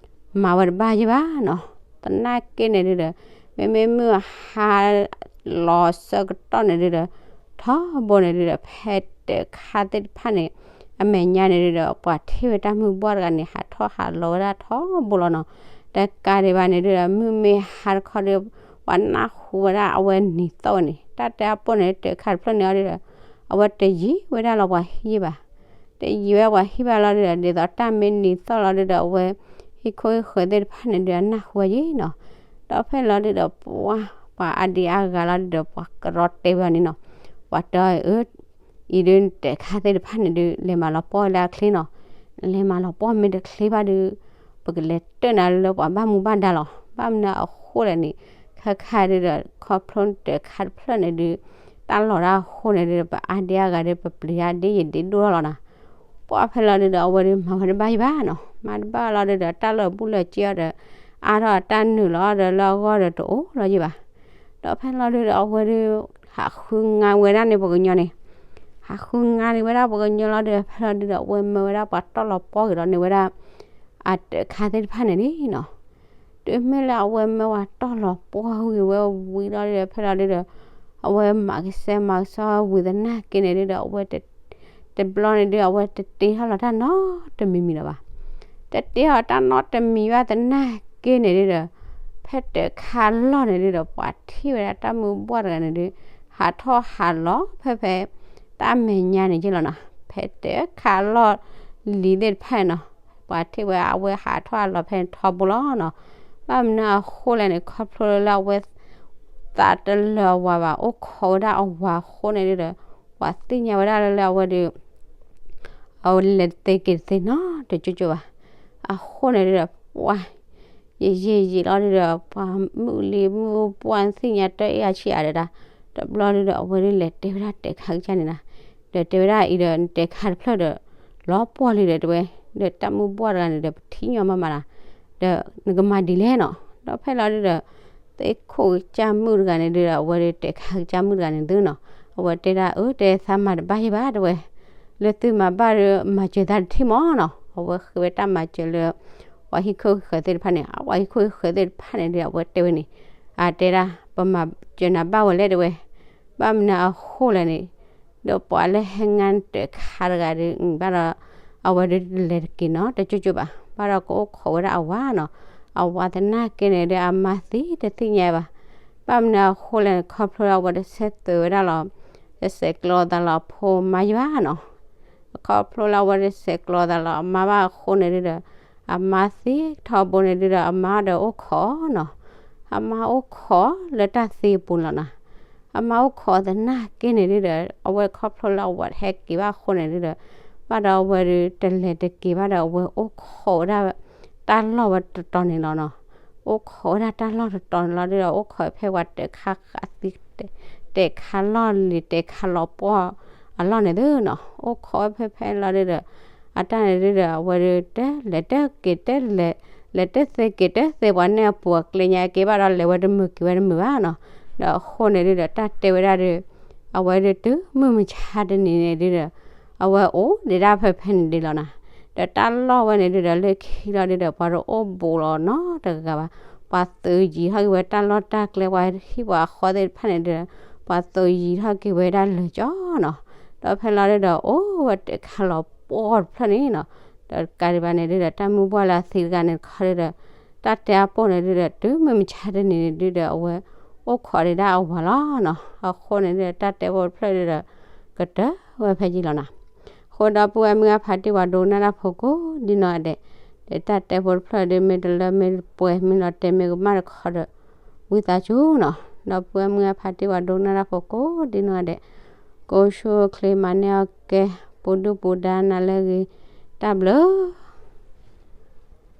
မၤဝဲတဘၣ်ယဲဘၣ်နီၤ. သနာ်က့န့ၣ်ဒုးဒီး မ့မ့ၢ်မုၢ်ဟါလီၤဆၢကတီၢ်န့ၣ်ဒုးဒီး ထီဘိန့ၣ်ဒုးဒီး ဖဲတဲာ်ခါသ့ၣ်တဖၣ်န့ၣ် အမဲာ်ညါန့ၣ်ဒုးဒီး ပှၤထံၣ်ဝဲတၢ်မုၢ်ဘှီၣ်တဂၤန့ၣ် ဟးထီၣ်ဟးလီၤဝဲဒၣ်ထီဘိလီၤနီၤ. တကးဒံးဘၣ်န့ၣ်ဒုးဒီး မုၢ်မ့ၢ်ဟါတခီဒီး ပှၤနၢ်ဟူဝဲဒၣ်အဝဲနံၤသီၣ်ဝဲန့ၣ် တၢ်တဲအပိၢ်န့ၣ် တဲာ်ခါတဖျၢၣ်န့ၣ်အီၤဒုးဒီး အဝဲတယံာ်ဝဲဒၣ်လီၤပှၤဟံၣ်ဘၣ် တယံာ်ဝဲပှၤဟံၣ်ဘၣ်လီၤဒုးဒီး ဒ်သိးတၢ်မ့ၢ်နံၤသီၣ်လီၤဒုးဒီး အဝဲ ဟံၣ်ခိၣ်ဟံၣ်ဃၢၤသ့ၣ်တဖၣ်န့ၣ်ဒုး အနၢ်ဟူဝဲယဲနီၤ. ဒီးဖဲလီၤဒုးဒီး ပှၤ ပှၤအါဒံအါဂၤလီၤဒုးဒီး ပှၤကရီတဲဝဲအီၤန့ၣ်နီၤ. ပှၤတဲအီၤအၢ အံၤဒုး နတဲာ်ခါသ့ၣ်တဖၣ်န့ၣ်ဒုး လဲၤမၤလီၤပှီၢ်လၢအချ့နီၤ. လဲၤမၤလီၤပှီၢ်မ့ၢ်တချ့ဘၣ်ဒုး ပကလဲၤတၢၢ်နၤလၢပှၤဘၣ်မူဘၣ်ဒါလီၤ. ဘၣ်မနုၤအဃိလဲၣ်န့ၣ် ခါခါဒုးဒီး ခီဖျိနတဲာ်ခါတဖျၢၣ်န့ၣ်ဒုး တၢ်လီၤတၢ်အဃိန့ၣ်ဒုး ပအါဒံအါဂၤဒုး ပပျံၤဒၣ်ဒ်ယံာ်ဒ်ဒိၣ်ထီၣ်လီၤနၤ. ပှၤဖဲလီၤဒုးဒီး အဝဲဒုးမၤဝဲတဘၣ်ယဲဘၣ်နီၤ. မၤတဘၣ်လီၤဒုးဒီး တၢ်လၢာ်ဘူၣ်လၢာ်စ့အီၤဒီး အါထီၣ်အတၢ်နုာ်လီၤဒီးလၢအဂီၢ်ဒီးတအိၣ်လီၤယဲဘၣ်. ဒီးဖဲလီၤဒုးဒီး အဝဲဒုး ဟးဃုငါဝဲဒၣ်န့ၣ်ပှၤကညီန့ၣ် ဟးဃုငါန့ၢ်ဝဲဒၣ်ပှၤကညီလီၤဒုး ဖဲလီၤဒုးဒီး အဝဲမၢဝဲဒၣ်ပှၤတီၢ်လီၤပှီၢ်က့ၤဒီးန့ၢ်ဝဲဒၣ် အတဲာ်ခါသ့ၣ်တဖၣ်န့ၣ်လံနီၤ. တုၤမ့ၢ်လၢအဝဲမၢဝဲတီၢ်လီၤပှီၢ်ဂ့ၤဝဲဝံၤလီၤဒုးဒီး ဖဲလီၤဒုးဒီး အဝဲမၤကစဲမၤကစီဝံၤသနာ်က့န့ၣ်ဒုးဒီး အဝဲ တဘျီန့ၣ်ဒုး အဝဲတတ့ထီၣ်လီၤတၢ်နီတမံၤမံၤလၢၤဘၣ်. တတ့ထီၣ်တၢ်နီတမံၤဘၣ်သနာ်က့န့ၣ်ဒုးဒီး ဖဲတဲာ်ခါလီၢ်န့ၣ်ဒုးဒီး ပှၤထံၣ်ဝဲဒၣ်တၢ်မုၢ်ဘှီၣ်တဂၤန့ၣ်ဒုး ဟးထီၣ်ဟးလီၤဖဲဖဲ တၢ်မဲာ်ညါန့ၣ်က့လီၤနီၤ. ဖဲတဲာ်ခါလီၢ်လံၤသ့ၣ်တဖၣ်န့ၣ်နီၤ ပှၤထံၣ်ဝဲအဝဲဟးထီၣ်ဟးလီၤဖဲန့ၣ်ထီဘိလီၤနီၤ. ဘၣ်မနုၤအဃိလဲၣ်န့ၣ် ခီဖျိလၢအဝဲ သးတလၢာ်အဝၤဘၣ် အိၣ်ခိးဝဲဒၣ်အဝၤအဃိန့ၣ်ဒုးဒီး ပှၤသ့ၣ်ညါဝဲဒၣ်လၢအဝဲဒုး အဝဲလဲၤတသ့က့ၤတသ့နီတကၠိကၠိဘၣ်. အဃိန့ၣ်ဒုးဒီး ပှၤ ယံာ်ယံာ်ယံာ်လီၤဒုးဒီး ပှၤမုၣ်လံမုၣ်ပှၢ်သ့ၣ်ညါတၢ်အ့ၣ်အဆံးအါဒီးတၢ် တဘျီဒုးဒီး အဝဲဒုးလဲၤတဲဝဲဒၣ်တဲာ်ခါကစၢ်န့ၣ်နီၤ. ဒီးတဲဝဲဒၣ်အံၤဒီး နတဲာ်ခါတဖျၢၣ်ဒီး လီၤပှီၢ်လံဒီးတဲဝဲ ဒီးတၢ်မုၢ်ဘှီၣ်တဂၤန့ၣ်ဒီး ပထံၣ်ညီမးမးနီၤ. ဒီးနကမၤဒ်လဲၣ်နီၤ. ဒီးဖဲလီၤဒုးဒီး သ့ၣ်ခိၣ်ကစၢ်မုၣ်တဂၤန့ၣ်ဒုးဒီး အဝဲဒုးတဲာ်ခါကစၢ်မုၣ်တဂၤန့ၣ်သုနီၤ. အဝဲတဲဒၣ်အၢ တဲသးမၤတဘၣ်ယဲဘၣ်တဲဝဲ လၢသုမၤဘၣ်ဒီး မၤစၢၤသးတထံၣ်မးနီၤ. အဝဲဃ့ဝဲတၢ်မၤစၢၤလၢ ပှၤဟံၣ်ခိၣ်ဟံၣ်ဃၢၤသ့ၣ်တဖၣ်န့ၣ် ပှၤဟံၣ်ခိၣ်ဟံၣ်ဃၢၤသ့ၣ်တဖၣ်န့ၣ်ဒီး အဝဲတဲဝဲန့ၣ် အတဲဒၣ် ပမၤစၢၤနၤဘၣ်ဝဲလဲၣ်တဲဝဲ. ဘၣ်မနုၤအဃိလဲၣ်န့ၣ် ဒီးပှၤလၢဟဲငါတဲာ်ခါတဂၤဒီး ဘၣ်ဒီး အဝဲဒုးလဲၤတက့ၤနီတကၠိကၠိဘၣ်. ဘၣ်ဒီးကအိၣ်ခိးဝဲဒၣ်အဝၤနီၤ. အဝၤသနာ်က့န့ၣ်ဒီး အမါသံတသ့ၣ်ညါဘၣ်. ဘၣ်မနုၤအဃိလဲၣ်န့ၣ် ခီဖျိလၢအဝဲတဆဲးသွဲးဝဲဒၣ်လီၤ တဆဲးကျၢအသးလီၤအဖိမါယဲဘၣ်နီၤ. ခီဖျိလၢအဝဲတဆဲးကျိးသးလီၤအမါဘၣ်အဃိန့ၣ်ဒုဒီး အမါသံထီဘိန့ၣ်ဒုဒီး အမါဒီးအိၣ်ခိးနီၤ. အမါအိၣ်ခိးလၢတၢ်သံအပူၤလီၤနီၤ. အမါအိၣ်ခိးသနာ်က့န့ၣ်ဒုဒီး အဝဲခီဖျိလၢအဝဲတဟဲက့ၤဘၣ်အဃိန့ၣ်ဒုဒီး ဘၣ်ဒီးအဝဲဒုးတလဲၤတက့ၤဘၣ်ဒီး အဝဲအိၣ်ခိးဝဲဒၣ် တၢ်လီၢ်ဝဲတတီၤန့ၣ်လီၤနီၤ. အိၣ်ခိးဝဲဒၣ်တၢ်လီၢ်တတီၤန့ၣ်လီၤဒုဒီး အိၣ်ခိးဖဲပှၤတဲာ်ခါဃးသံ တဲာ်ခါလီၢ်လံၤ တဲာ်ခါလီၤပှီၢ်အလီၢ်န့ၣ်သုနီၤ. အိၣ်ခိးဝဲဖဲဖဲလီၤဒုဒီး အတၢ်န့ၣ်ဒုဒီး အဝဲဒုးတလဲၤတက့ၤတလဲၤ လဲၤတသ့က့ၤတသ့ ပှၤနဲၣ်အပူၤအကျဲညါက့ၤဘၣ်ဒီး လဲၤဝဲတမုာ်က့ၤဝဲတမုာ်ဘၣ်နီၤ. ဒီးအဃိန့ၣ်ဒုဒီး တၢ်တဲဝဲဒၣ်ဒု အဝဲဒုးတုၤမုၢ်မဆါတနံၤန့ၣ်ဒုဒီး အဝဲအိၣ်ဒံးဒၣ်ဖဲဖဲန့ၣ်ဒုလီၤနီၤ. ဒီးတၢ်လီၢ်ဝဲန့ၣ်ဒုဒီး လၢခံလီၤဒုဒီး ပှၤတအိၣ်ဘူးလီၤနီတဂၤဘၣ်. ပှၤသုးယံၤထီၣ်က့ၤဝဲတၢ်လီၢ်တၢ်ကျဲ ပှၤဟံၣ်ပှၤဃီသ့ၣ်တဖၣ်န့ၣ်ဒုဒီး ပှၤသုးယံၤထီၣ်က့ၤဝဲဒၣ်လၢာ်ကၠီနီၤ. ဒီးဖဲလီၤဒုဒီး အိၣ်ဝဲတဲာ်ခါလီၤပှီၢ်တဖျၢၣ်န့ၣ်နီၤ. ဒီးတကးဒံးဘၣ်န့ၣ်ဒုဒီး တၢ်မုၢ်ပှၢ်လၢအသံတဂၤန့ၣ်တခီဒုဒီး တၢ်တဲအပိၢ်န့ၣ်ဒုဒီး တုၤမုၢ်မဆါတနံၤန့ၣ်ဒုဒီး အဝဲအိၣ်ခိးဒံးဒၣ်အဝၤလီၤနီၤ. အဃိန့ၣ်ဒုဒီး တၢ်တဲဖိတဖျၢၣ်ဒုဒီး ကတၢၢ်ဝဲဖဲယံၤလီၤနီၤ. အဃိဒီပုၢ်ဝဲၢ်မုၢ်ဂၢ်ဖးတံၢ် ပှၤဒိကနၣ်တၢ်ဖိကိးဒ်နီၢ်ဂၤဒဲး, ဒီးတၢ်တဲဖိတဖျၢၣ်ဒု မ့ၢ်တလၢမ့ၢ်တပှဲၤ မ့ၢ်လီၤတဲာ်မ့ၢ်ကမၣ်တခီဒီး ဝံသးစူၤနီၤ. ဒီပုၢ်ဝဲၢ်မုၢ်ဂၢ်ဖးတံၢ် ပှၤဒိကနၣ်တၢ်ဖိကိးဒ်နီၢ်ဂၤဒဲး, ကိးဆူၣ်အိၣ်ချ့ မၤန့ၢ်အီၣ်ကဲ ပူၤဒုၣ်ပူၤဒါ နၤလၢအဂ့ၤ, တၢ်ဘျုး